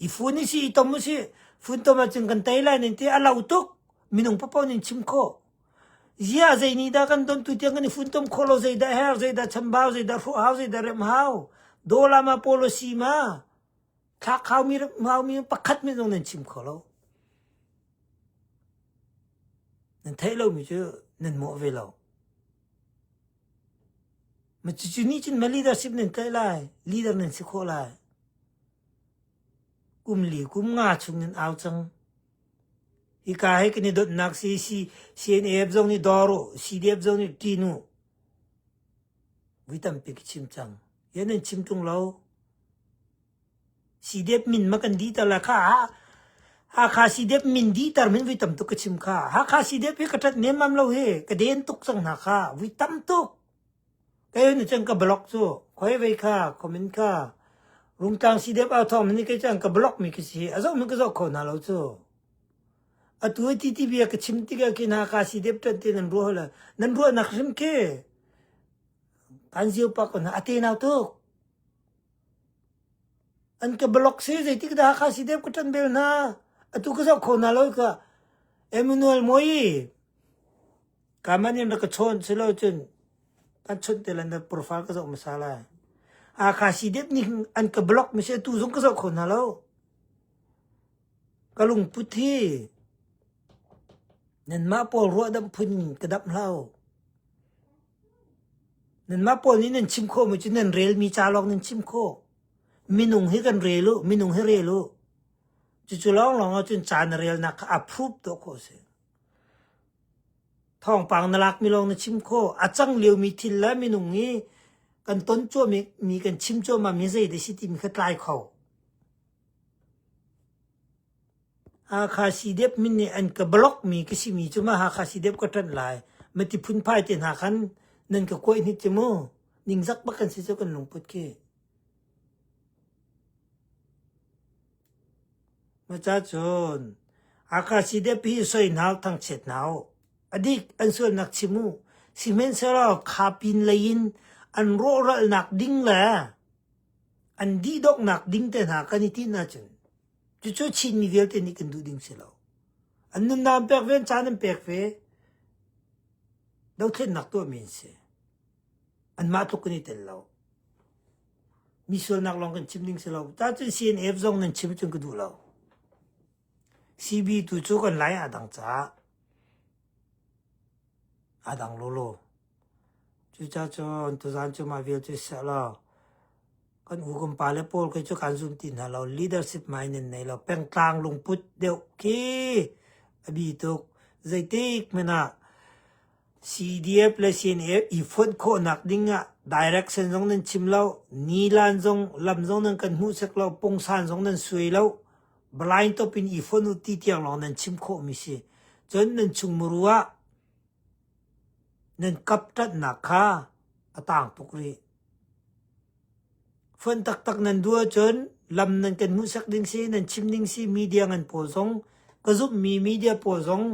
I fun i si i tom u si. Funtom ahcun kan tei lai nan ti a lo tuk. Minung paohpaoh nih chim khawh. Ziah zei nih dah kan don tu tiang kan i funtom khawh lo zeidah her zeidah chambau zeidah hrawh hau zeidah remh hau dawla ma policy ma thlak hau mi hau mi pakhat men zong nan chim kho lo. Nan theih lomi cu nan mawh ve lo. Ma cucu nih cun ma leadership nan tlaih lai, leader nan si khawh lai. Kum li kum nga chung nan au cang. Hika hi kan i dawtnak si CNAF zong nih dawr u, CDF zong nih ṭin u. Vui tampi ka chim cang. Ya nan chim ṭung lo. CDF min ma kan dihter la kha. Hakha CDF min dihter min vui tam tuk ka chim kha. Hakha CDF hi ka ṭat nemmam lo hi. Ka den tuk cang hna kha. Vui tam tuk. Kei nih cun ka block cu khoi vei kha comment kha Rungtlang CDF au thawng nih kei cu an ka block mi ka si a zoh hmanh ka zoh kho hna lo cu. Atu hi TT bia ka chim tikah khin Hakha CDF ṭan te nan ruah la nan ruahnak hrim khi kan zio pa ko hna a te nau tuk. An ka block si zeitik dah Hakha CDF ka ṭan bel hna atu ka zoh kho hna lo ka Emmanuel Moi Kaman in rak ka chawn si lo cun kan chawnh te lan profile ka zoh hmasa lai. Hakha CDF nih an ka block mi si atu zong ka zoh kho hna lo. Ka lungput hi nanmah pawl ruahdamh phun in ka damh hlah. Nanmah pawl nih nan chim khawh mi cu nan relmi ca lawng nan chim khawh. Minung hi kan rel u, minung hi rel u. Cucu lawnglawng ahcun ca na relnak kha approve tuah khawh a si. Thawngpang na lakmi lawng na chim khawh. A cang liomi thil le minung i kan ton cuahmi mi kan chim cuahmah mi zeidah si timi kha tlai kho. Hakha CDF min nih an ka block mi ka simi cu ma Hakha CDF ka ṭanh lai. Mati phunphai te hna khan nan ka kuaih hnik cu mu. Ningzak bak kan si cu kan lungput khi. Maca cun Hakha CDF hi soi hna u, thangchiat hna u. A dik an sualnak chim u. Sihmanhsehlaw kha pin lei in an rawhralhnak ding le an dihdonghnak ding te hna kan i tinh ahcun cucu Chinmi vialte nih kan duh ding si lo. An nunnak an pek ve, an caan an pek ve. Dothlennak tuahmi an si. Anmah tluk kan i tel lo. Mi sualnak lawng kan chim ding si lo. Tacun CNF zong nan chim cun ka duh lo. CB tu cu kan lai aa dang caah aa dang lawlaw. Cucaah cun tuzaan cu mah vial cu seh law kan u kan pale pawl khi cu kan zum ti hna lo. Leadership mind nan nei lo. Pengtlang lungput deuh khi a bi tuk. Zeitik hmanh ah CDF le CNF i fonh khawhnak ding ah direction zong nan chim lo, nilan zong lam zong nan kan hmuhsak lo, pungsan zong nan suai lo, blind top in i fonh u ti tiang lawng nan chim khawhmi si. Cun nan chungmuru ah nan kap ṭanhnak kha a taang tuk rih. Fonh taktak nan duh ahcun lam nan kan hmuhsak ding si, nan chim ding si, media ngan pawl zong, ka zumhmi media pawl zong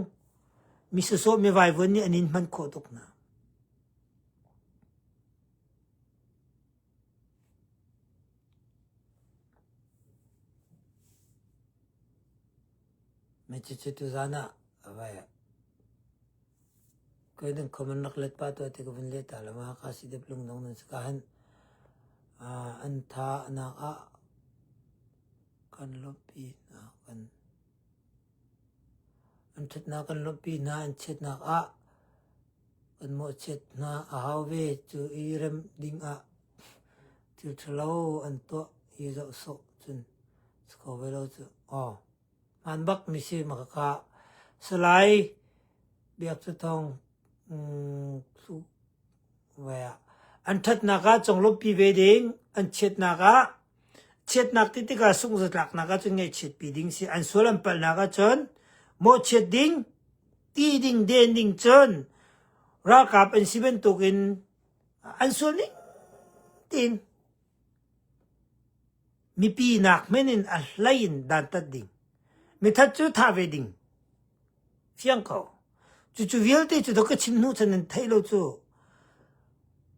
Mi sawsawh mi vaivuan nih an in hman khawh tuk hna. Me cucu tuzaan ah vai koi nan comment rak let pa tuah ti ka vun let ta lama ka si dep lungdong nan si ka han an tha nak ah kan lawmhpi hna kan An ṭhatnak kan lawmhpi hna, an chiatnak ah kan mawhchiat hna a hau ve. Cu i rem dingah thil ṭhalo an tuah i zoh sawh cun si kho ve lo cu. Aw, hmaan bak mi si makaka. Salai Biak Cu Thawng mm, An ṭhatnak ah conglawmhpi ve ding, an chiatnak ah chiatnak ti tikah sungzatlaknak ahcun ngaihchiatpi ding si. An sual an palhnak ahcun mawhchiat ding, ti ding, den ding cun ralkap an si bantukin an sual ning tiin mipi nak hmenh in a hlei in dantat ding. Mithat cu thah ve ding. Fiang ko. Cucu vialte cu ka chim hnu cun nan theih lo cu.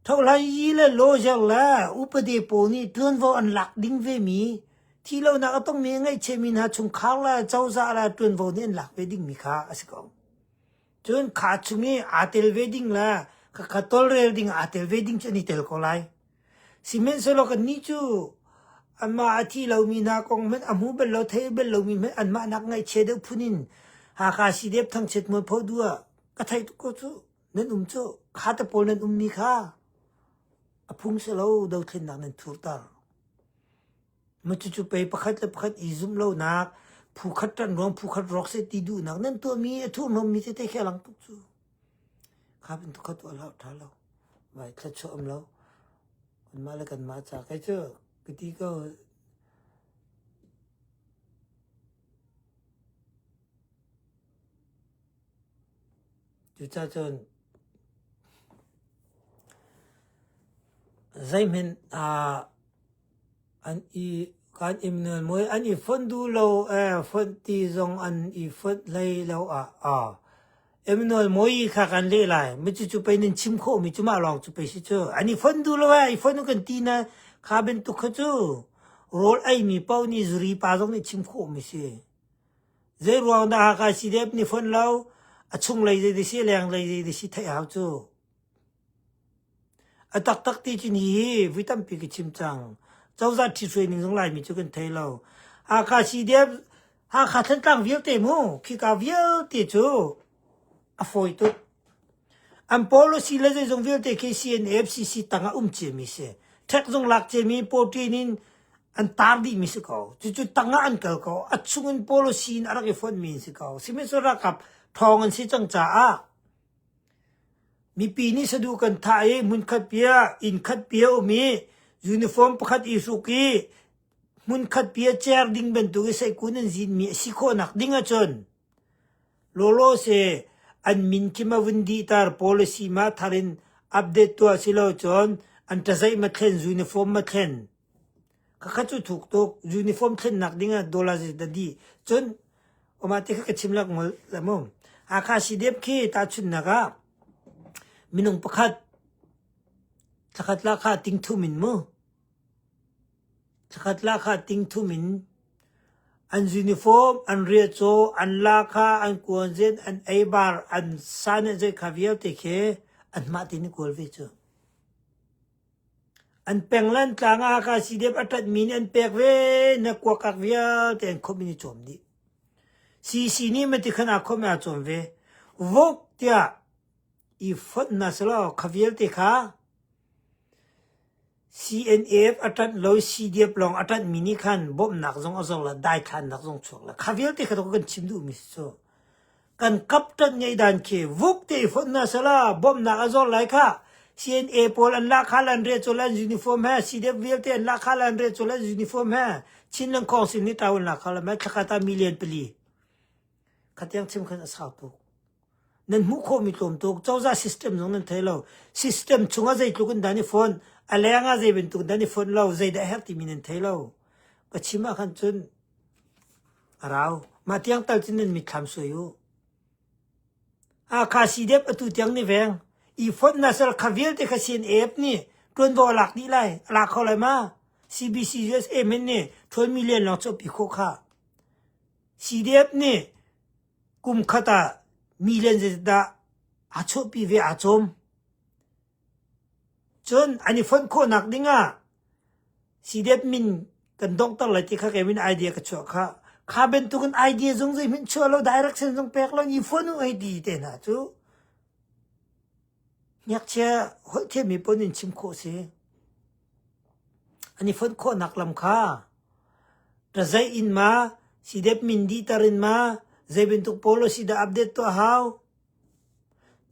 Thohlai le lawyer le upade pawl nih ṭuanvo an lak ding vemi thi lonak a tongmi a ngaihchiami hna chungkhar le cozah le ṭuanvo nih an lak ve dingmi kha a si ko. Cun kha chung i aa tel ve ding le khakha tawlrel ding aa tel ve ding cu an i tel ko lai. Sihmanhsehlaw kannih cu anmah a thi lomi hna kong hmanh a hmu bal lo, thei bal lomi hmanh anmah nak ngaihchia deuh phun in Hakha CDF thangchiat mualpho duh ah ka theih tuk ko cu. Nan um cu kha te pawl nan ummi kha a phung si lo dothlennak nan thurter. Cucu pei pakhat le pakhat i zumh lonak, phu khat ṭanh ruang phu khat rawk seh ti duhnak nan tuahmi a thurhnawmmi tete khi a lang tuk cu. Kha bantuk kha tuah hlah ṭha lo. Vai thluachuah um lo. Kanmah le kanmah ca kei cu ka ti ko. Cucaah cun zeihmanh aa An i kan i muai an i fonh duh lo ee fonh ti zong an i fonh hlei lo ah aa Emmanuel Moi kha kan leh lai. Mi cucu pei nan chim khawhmi cu mah lawng cu pei si cu. An i fonh duh lo ee i fonh kan ti na kha bantuk kha cu rawl eimi paoh nih zuri pa zong nih chim khawhmi si. Zei ruang dah Hakha CDF nih fonh lo a chunglei zei si lenglei zei si theih hau cu. A taktak ti cu ni hi vui tampi ka chim cang. Cozah ṭhithruai ning zong Laimi cu kan thei lo. Hakha CDF, Hakha Thantlang vialte mu, khika vialte cu a fawi tuk. An policy le zeizong vialte khi CNA, FCC tangah um ciami si. Ṭhek zong lak ciami, protein in. An tar dihmi si ko. Cucu tangah an kal ko. A chungin policy in a rak i fonhmi an si ko. Sihmanhsehlaw ralkap ṭhawng an si cang caah mipi nih saduh kan thah i hmunkhat pia inn khat pia um i uniform pakhat i hruk i hmunkhat pia cer ding bantuk i seihkun an zinmi a si khawhnak ding ahcun lawlaw se an min khi ma vun dihter policy ma thar in update tuah si lo cun an ṭazaih ma thlen uniform ma thlen Khakha cu thuk tuk. Uniform thlennak ding ah dollar zei dah dih. Cun mah ti kha ka chim lak ngol la mu. Hakha CDF khi tahchunhnak ah minung pakhat thlakhat la kha ting thum in mu. Thlakhat la kha ting thum in an uniform, an riacaw, an lakha, an kuanzen, an eibar, an saneh zei kha vialte khi an mah tin i kawl ve cu. An peng le an tlang ah Hakha CDF a ṭanhmi nih an pek ve na kuakak vialte an khawmh in i cawm dih. CC nih mati khan aa khawmh i aa cawm ve. Vok tiah i fonh hna selaw kha vialte kha CNF a ṭanh lo CDF lawng a ṭanhmi nih khan bawmhnak zong a zor la daithlannak zong chuak la kha vialte kha kan chim duhmi si cu. Kan kapṭanh ngeih dan khi vuk te i fonh hna sela bawmhnak a zor lai kha. CNA pawl an lahkhah an re cul an uniform he CDF vialte an lahkhah an re cul an uniform he Chinland Council nih ṭau an lahkhah la thlakhat ah million pali khatiang chim khan a sau tuk. Nan hmuh khawhmi tlawm tuk. Cozah system zong nan thei lo. System chungah zeitluk in dan i fonh, a leng ah zei bantuk dan i fonh lo, zeidah herh timi nan thei lo. Ka chim ah khan cun A rau. Mah tiang tal cun nan mitthlam suai u. Hakha CDF atu tiang ni veng. I fonh na sal kha vialte kha CNAF nih ṭuanvo a lak dih lai. A lak kho lai ma? CBC USA men nih ṭhuan million lawng chuahpi khawh kha. CDF nih kum khat ah million zeidah aa chuahpi ve aa cawm. Cun an i fonh khawhnak dingah CDF min kan donghter lai ti kha kei min idea ka chuah kha. Kha bantukin idea zong zeihmanh chuah lo, direction zong pek lo, i fonh u hei ti te hna cu ngakchia holh thiammi paoh nih chim khawh si. An i fonh khawhnak lam kha ṭazeih in ma, CDF min dihter in ma, zei bantuk policy dah update tuah hau,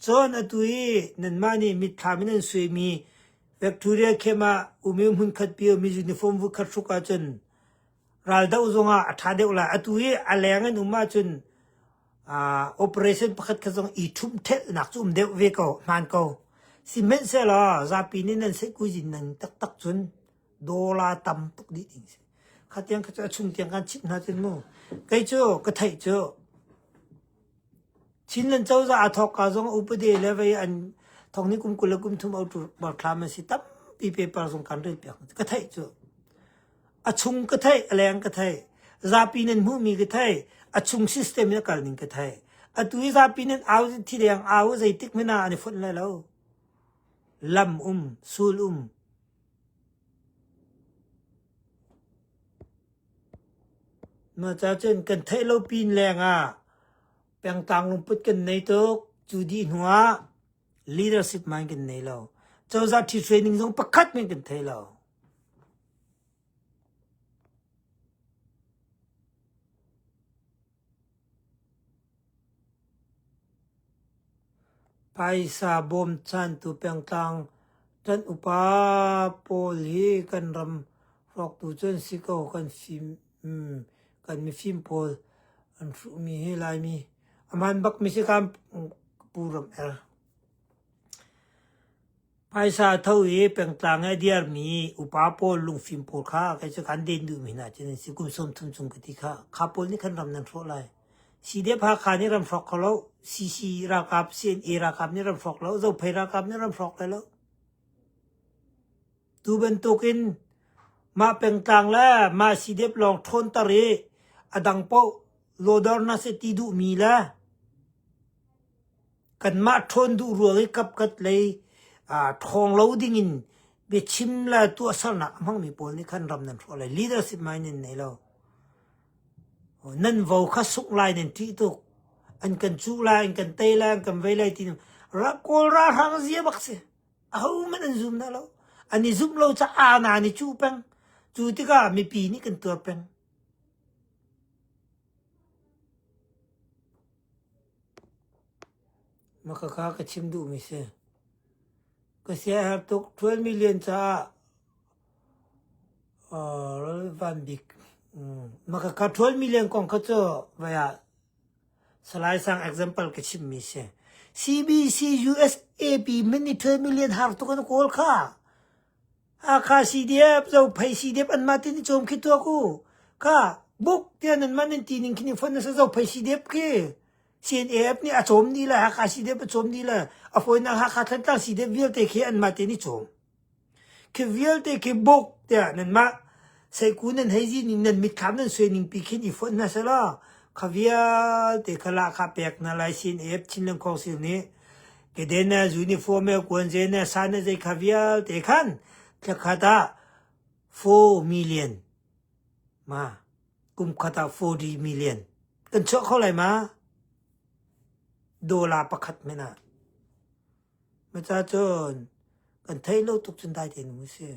Cun atu i nanmah nih mitthlam in an suaimi Victoria camp ah um i hmunkhatpi a ummi uniform voikhat hruk ahcun raldoh zongah a ṭha deuh lai. Atu i a leng in um ahcun operation pakhat kha zong i ṭhumh-ṭhelhnak cu um deuh ve ko, hmaan ko. Sihmanhsehlaw zapi nih nan seihkuizin ning taktak cun dollar tam tuk dih ding si. Kha tiang kha cu a chung tiang kan chimh hna cun mu. Kei cu ka theih cu Chinland cozah aa thawkka zong upadi le vei an thong ni kum 20 le kum thum autu barthlam an si tampi paper zong kan rel piak ka theih cu. A chung ka theih, a leng ka theih. Zapi nan hmuhmi ka theih. A chung system in a kal ning ka theih. Atu i zapi nan au thi deng au zeitik hmanh ah an i fonh lai lo. Lam um, sul um. Mah ca cun kan theih lo pin lengah pengtlang lungput kan nei tuk. Cu dih hnu ah leadership mind kan nei lo. Cozah ṭhithruai ning zong pakhat hmanh kan thei lo. Phaisa bawmchantu pengtlang ṭanh upa pawl hi kan ram hrawktu cu an si ko. Kan fim kan mifim pawl an hruhmi hi Laimi a hmaan bakmi si kan Pu Ram Er. Phaisa a tho i pengtlang i a dirmi upa pawl lungfim pawl kha kei cu kan den duhmi hna cu nan si. Kum 30 chung ka ti kha. Kha pawl nih khan ram nan hrawh lai. CDF Hakha nih ram hrawk kho lo. CC ralkap, CNA ralkap nih ram hrawk lo. Zophei ralkap nih ram hrawk lai lo. Tu bantukin mah pengtlang le mah CDF lawng ṭhawnter i a dang paoh lawdor hna seh ti duhmi le Kanmah ṭhawn duh ruang i kapkhat lei ṭhawng lo dingin biachim le tuahsernak a hmangmi pawl nih khan ram nan hrawh lai. Leadership mind nan nei lo. Nan vo kha sungh lai nan ṭih tuk. An kan cuh lai, an kan tei lai, an kan vei lai ti Kawl ralhrang zia bak si. Ahohmanh an zum hna lo. An i zumh lo caah aa an i cuh peng. Cu tikah mipi nih kan tuar peng. Mah khakha ka chim duhmi si. Ka sia a herh tuk. 12 million caah Van Bik. Mah khakha 12 million kong kha cu vai ah Salai Sang example ka chimmi si. CBC USAP mini 12 million har tuk an kawl kha. Hakha CDF, Zophei CDF anmah tin i cawm khi tuak u. Kha buk tiah nanmah nan ti ning khin i fonh na sa Zophei CDF khi. CNAF nih a cawm dih lai, Hakha CDF a cawm dih lai. A fawinak Hakha Thantlang CDF vialte khi anmah tein i cawm. Khi vialte khi buk tiah nanmah seiku nan hei zi ning nan mitthlam nan suai ning pi khin i fonh hna selaw kha vialte kha lahkhah pek hna lai CNAF Chinland Council nih keden na uniform he kuanze na sa na zei kha vialte khan thlakhat ah 4 million ma kum khat ah 40 million kan chuah kho lai ma dollar pakhat men ah maca cun kan thei lo tuk cun dai tein um si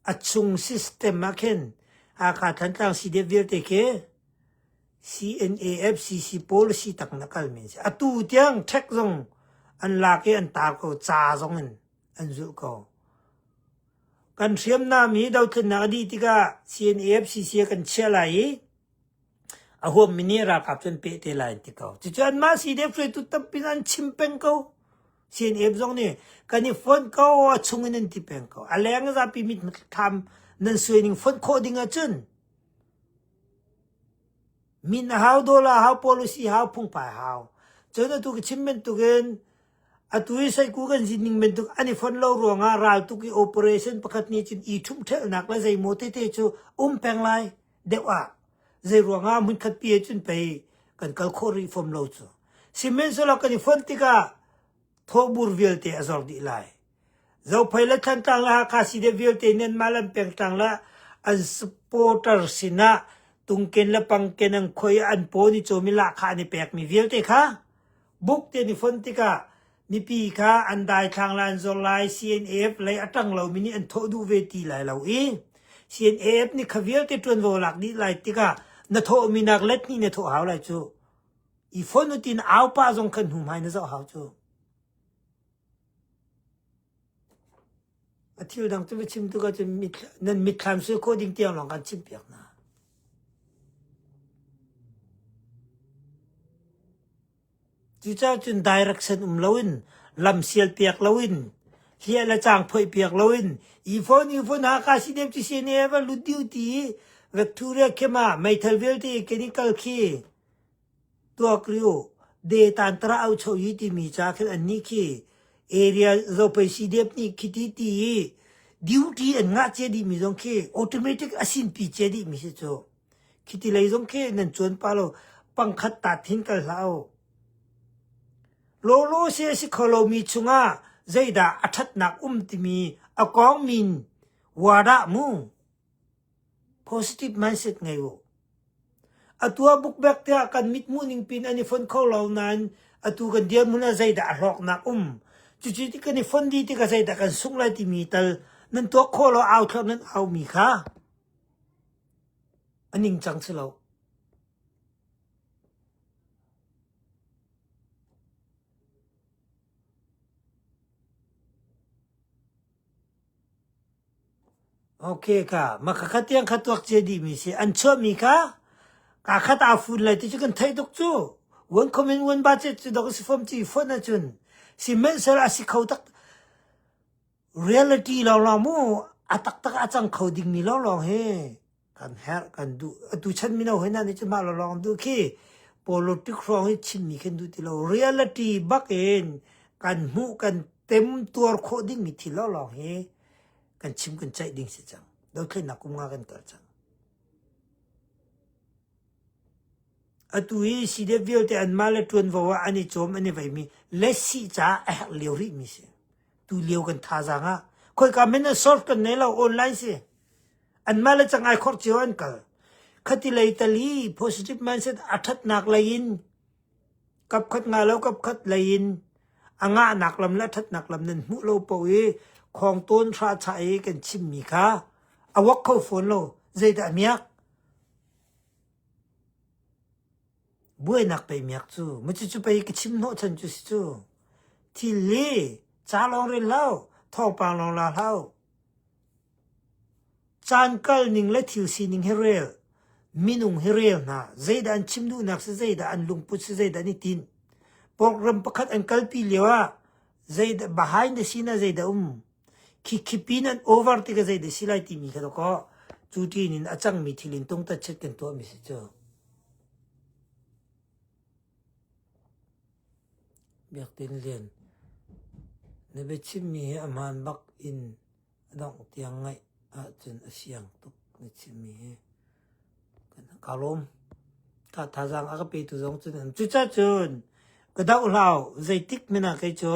a chung system ah khin Hakha Thantlang CDF vialte khi CNAFCC policy tak na kal men si. Atu tiang ṭhek zong an lak i an tar ko, ca zong in an zulh ko. Kan hriamnam hi dothlennak a dih tikah CNAFCC ah kan chiah lai i a huammi nih ralkap cu an peh te lai an ti ko. Cucu anmah CDF hruaitu tampi an chim peng ko. CNF zong nih kan i fonh ko a chung in an ti peng ko. A leng zapi mit thlam nan suai ning fonh khawh ding ahcun Min a hau, dollar a hau, policy a hau, phungphai a hau. Cun atu ka chim bantukin atu i saiku kan zin ning bantuk an i fonh lo ruangah raltuk i operation pakhat nih cun i ṭhumh-ṭhelhnak le zeimaw tete cu um peng lai deuh ah zei ruangah hmunkhat pi ahcun pei kan kal khawh rih fom lo cu. Sihmanhsehlaw kan i fonh tikah thawhbur vialte a zor dih lai. Zophei le Thantlang le Hakha CDF vialte nih anmah le an pengtlang le an supporter sinah tungken le pangken an khoi an paw ni cawm i lahkhah an i pekmi vialte kha buk te an i fonh tikah mipi kha an daithlang le an zor lai CNAF lei a ṭang lomi nih an thawh duh ve ti lai lo i CNAF nih kha vialte ṭuanvo lak dih lai tikah na thawhmi nak let hnih na thawh hau lai cu. I fonh u tiin au pah zong khan hnu hmai na zoh hau cu. A thil dang cu va chim tuk ahcun nan mitthlam sui khawh ding tiang lawng kan chimpiak hna. Cucaah cun direction um loin, lam sial piak loin, hliah le caang phoih piak loin, i phone i phone Hakha CDF cu CNA va lut dih ti i Victoria khem ah meithal vialte ken i kal khi Tuak rih u, de tantara au cho yi timi ca khin annih khi area zopei CDF nih khiti ti i duty an ngah cia dihmi zong khi automatic a sinpi cia dihmi si cu. Khiti lei zong khi nan cuan pa lo pangkhat ta thin kal hlah u. Lawlaw se a si kho lomi chungah zeidah a ṭhatnak um timi a kong min wadah mu. Positive mindset ngei u. Atu ah bukbek tiah kan mithmuh ning pin an i fonh kho lo nain atu kan dirhmun ah zeidah a hlawknak um? Cucu ti kan i fonh dih tikah zeidah kan sungh lai timi tal nan tuak khawh lo au thluak nan aumi kha a ningcang si lo. Okay ka ma khakhat tiang kha tuak cia dihmi si an chuahmi kha kaa khat aa fun lai ti cu kan theih tuk cu one comment one budget cu dok si fom ci fonh ahcun sihmanhsehlaw a si kho tak reality lawnglawng mu a taktak a cang kho dingmi lawnglawng hi kan herh kan duh atu chan mino he nan i cu mah lawnglawng duh khi politic hrawng hi chimmi kan duh ti lo reality bak in kan hmuh kan tem tuar khawh dingmi thil lawnglawng hi kan chim kan ceih ding si cang dothlennak kum nga kan kal cang atu hi CDF vialte anmah le ṭuanvo ah an i cawm an i veimi lesi caah a herh lio rih mi si tu lio kan thazaang ah khoika men ah source kan nei lo online si anmah le cangai khor cio an kal khati lei tali positive mindset a ṭhatnak lei in Kapkhat nga lo kapkhat lei in a ngahnak lam le a ṭhatnak lam nan hmuh lo paoh i khawngtawn hrachah i kan chimmi kha A wak kho fawn lo. Zeidah a miak? Buainak pei miak cu. Macucu pei ka chim hnawhchan cu si cu. Thil hi ca lawng rel hlah, thawngpang lawng la hlah. Caan kal ning le thil sining hi rel. Minung hi rel hna. Zeidah an chim duhnak si, zeidah an lungput si, zeidah an i tinh. Program pakhat an kalpi lio ah zeidah behind the scene ah zeidah um. Khikhi pin an over tikah zeidah si lai timi kha dawkaw cu ṭin in a cangmi thil in tungtat chet kan tuahmi si cu. Biak Tin Lian, na biachimmi hi a hmaan bak in a dongh tiang ngaih ahcun a siang tuk na chimmi hi. Ka lawm. Ka thazaang a ka petu zong cun an. Cucacun ka doh hlau zeitik hmanh ah kei cu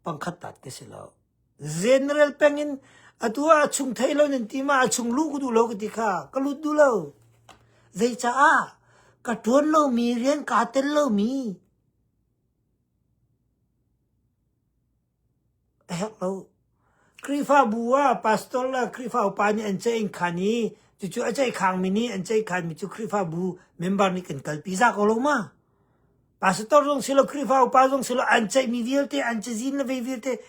pangkhat tat ka si lo. General peng in atu ah a chung thei lo nan ti ma a chung lu ka duh lo ka ti kha ka lut duh lo. Zeicaah ka ṭuan lomi rian kaa tel lomi A herh lo. Khrihfabu ah pastor le Khrihfa upa nih an ceih khan i cucu a ceihkhangmi nih an ceihkhanmi cu Khrihfabu member nih kan kalpi za ko lo ma? Pastor zong si lo, Khrihfa upa zong si lo, an ceihmi vialte, an cazin le vei vialte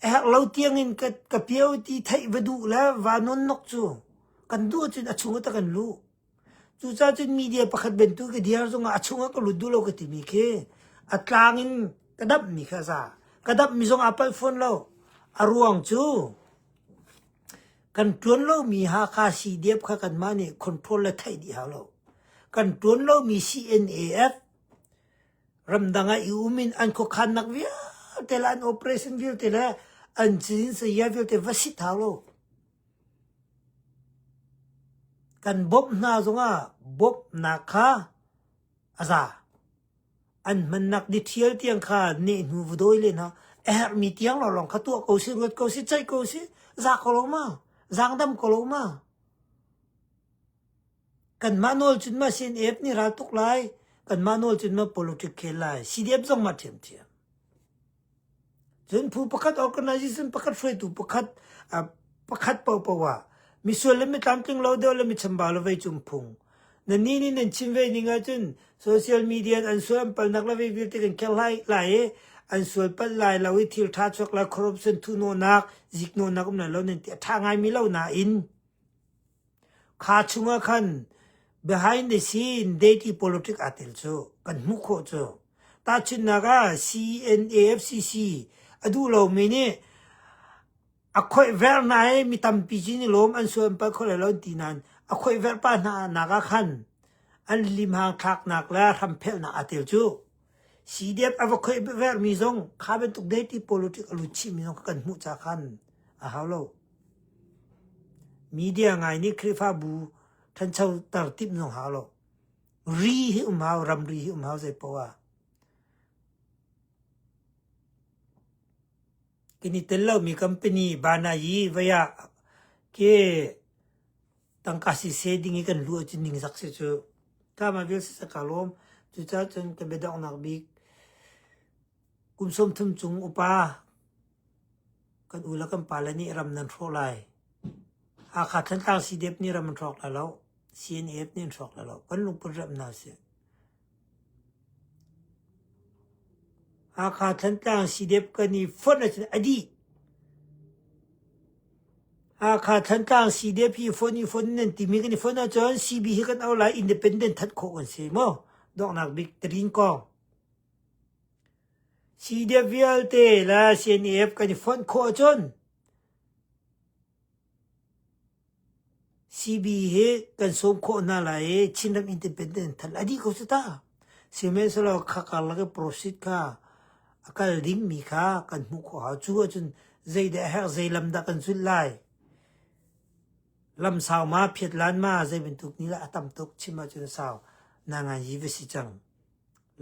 a herh lo tiangin ka, ka pio ti theih va duh le va nonnok cu kan duh ahcun a chung ah ta kan luh. Cucaah cun media pakhat bantuk ka diar zongah a chungah ka lut duh lo ka timi khi a tlang in ka damhmi kha a za. Ka damhmi zong aa palh fawn lo. A ruang cu kan ṭuan lomi Hakha CDF kha kanmah nih control le theih dih hau lo. Kan ṭuan lomi CNAF ramdang ah i um in an khuakhannak vialte le an operation vialte le an cin saya vialte va sit hau lo. Kan bawmh hna zongah bawmhnak kha a za. An hmannak detail tiang kha nehhnu va dawi len hna. A herhmi tiang lawnglawng kha tuah ko sih, ruat ko sih, ceih ko sih, za ko lo ma? Zaangdam ko lo ma? Kanmah nawl cun ma CNF nih ral tuk lai, kanmah nawl cun ma politic khel lai, CDF zong ma ṭhiamṭhiam. Cun phu pakhat organization pakhat hruaitu pakhat pakhat paohpaoh ah misual le mitlamtling lo deuh le michambau le vei cung phung nan nih nih nan chim ve ning ahcun social media in an sual an palnak le vei vialte kan kher lai lai i an sual palh lai lo i thil ṭha chuak lai corruption thuhnawhnak ziknawhnak um lai lo nan ti a ṭha ngaimi lo nain Kha chungah khan behind the scene deity politic aa tel cu kan hmuh khawh cu. Tahchunhnak ah CNAFCC a duh lomi nih a khoihverh hna i mi tampi cu ni lawm an sual an palh kho lai lo an ti nain a khoihverh pah hna nak ah khan an limhang thlaknak le hramphelhnak aa tel cu. CDF a va khoihverhmi zong kha bantuk deity politic a lut chihmi zong kha kan hmuh ca khan a hau lo. Media ngai nih Khrihfabu ṭhanchoter timh zong hau lo. Ri hi um hau, ramri hi um hau zei poah ah. Kan i tel lomi company banayi vai ah ke tangka siseh ding i kan luh ahcun ningzak si cu. Ka mah vial siseh ka lawm. Cucaah cun ka biadonghnak bik kum 30 cung upa Kan u le kan pale nih ram nan hrawh lai. Hakha Thantlang CDF nih ram an hrawk lai lo. CNF nih an hrawk lai lo. Kan lungput remh hna sih. Hakha Thantlang CDF kan i fonh ahcun a dih. Hakha Thantlang CDF hi fonh i fonh nan timi kan i fonh ahcun CB hi kan au lai independent that khawh kan si maw? Donghnak bik Tarin kong. CDF vialte le CNF kan i fonh khawh ahcun CB hi kan sawm khawh hna lai i Chinram Independent thal a dih ko cu ta. Sihmanhsehlaw kha karlak i proceed kha a kal dingmi kha kan hmuh khawh hau. Cu ahcun zeidah a herh, zei lam dah kan zulh lai? Lam sau ma, phiat lan ma, zei bantuk ni lah a tam tuk chim ahcun a sau. Na ngan yi va si cang.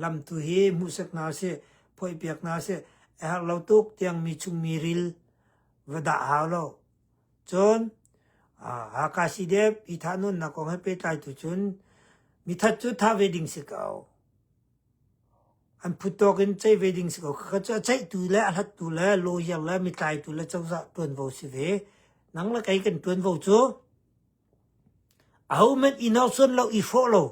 Lam tu hi hmuhsak hna usih, phoihpiak hna usih. A herh lo tuk tiang mi chung mi ril va dah hau lo. Cun Hakha CDF i thahnawnnak kong he pehtlai tu cun mithat cu thah ve ding si ko. An phut tawk in ceih ve ding si ko. Khakha cu a ceihtu le a hlattu le lawyer le mitlaitu le cozah tuanvo si ve. Nang le kei kan tuanvo cu. Ahohmanh i nausuan lo i hrawh lo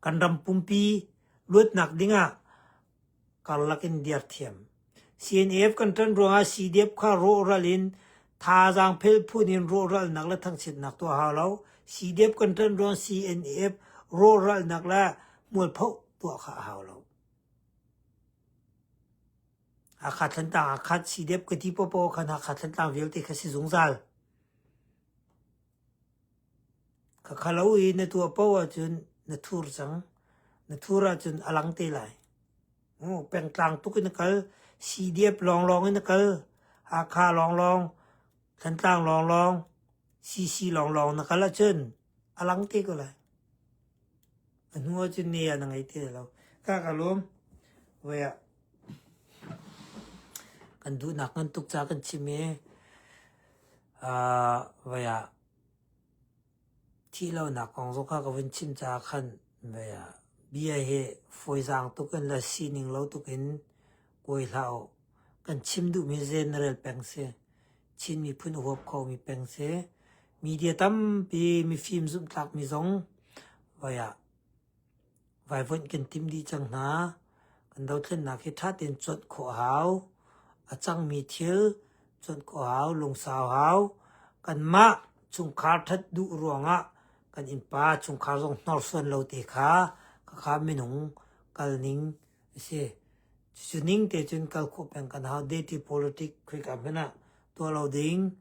kan ram pumpi luatnak dingah karlak in diar thiam. CNF kan ṭan ruangah CDF kha rawhral in thazaang phel phun in rawhralnak le thangchiatnak tuah hau lo. CDF kan ṭan ruang CNF rawhralnak le mualphoh tuah kha a hau lo. Hakha Thlantlang ah khat CDF ka ti popo khan Hakha Thlantlang vialte kha si zungzal. Khakha lo i na tuah paoh ahcun na thur cang. Na thur ahcun a lang te lai. Pengtlang tuk in na kal. CDF lawnglawng in na kal. Hakha lawnglawng, Thantlang lawnglawng, CC lawnglawng na kal ahcun a lang te ko lai. A hnu ahcun ne ah na ngei te lo. Ka ka lawm. Voi ah kan duhnak ngan tuk ca kan chim i Voi ah thih lonak kong zong kha ka vun chim caah khan voi ah bia hi fawizaang tuk in le sining lo tuk in kuai hlah u. Kan chim duhmi general peng si. Chin miphun a huap khomi peng si. Media tampi mifim zumhtlakmi zong voi ah Vaivuanh kan timh dih cang hna. Kan dothlennak hi ṭha tein cuanh khawh a hau. A cangmi thil cuanh khawh a hau, lungsau hau. Kanmah chungkhar ṭhat duh ruangah kan innpa chungkhar zong hnorsuan lo te kha khakha minung kalning a si. Cucu ning te cun kal khawh peng kan hau. Dirty politic khoika hmanh ah tuah lo ding.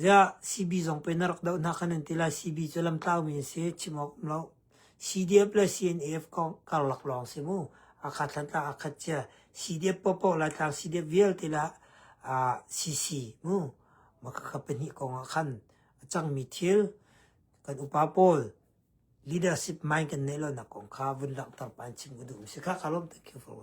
Ziah CB zong pei na rak doh hna khan an ti lai. CB cu lamtlaumi an si, chim awk um lo. CDF le CNF kong karlak lawng si mu. Hakha Thantlang a khat cia. CDF popo Laitlang CDF vialte la CC mu. Makhakha pahnih kong ah khan a cangmi thil kan upa pawl leadership mind kan neih lonak kong kha vun langhter pa in chim ka duh mi si. Kha ka lawm. Thank you for watching.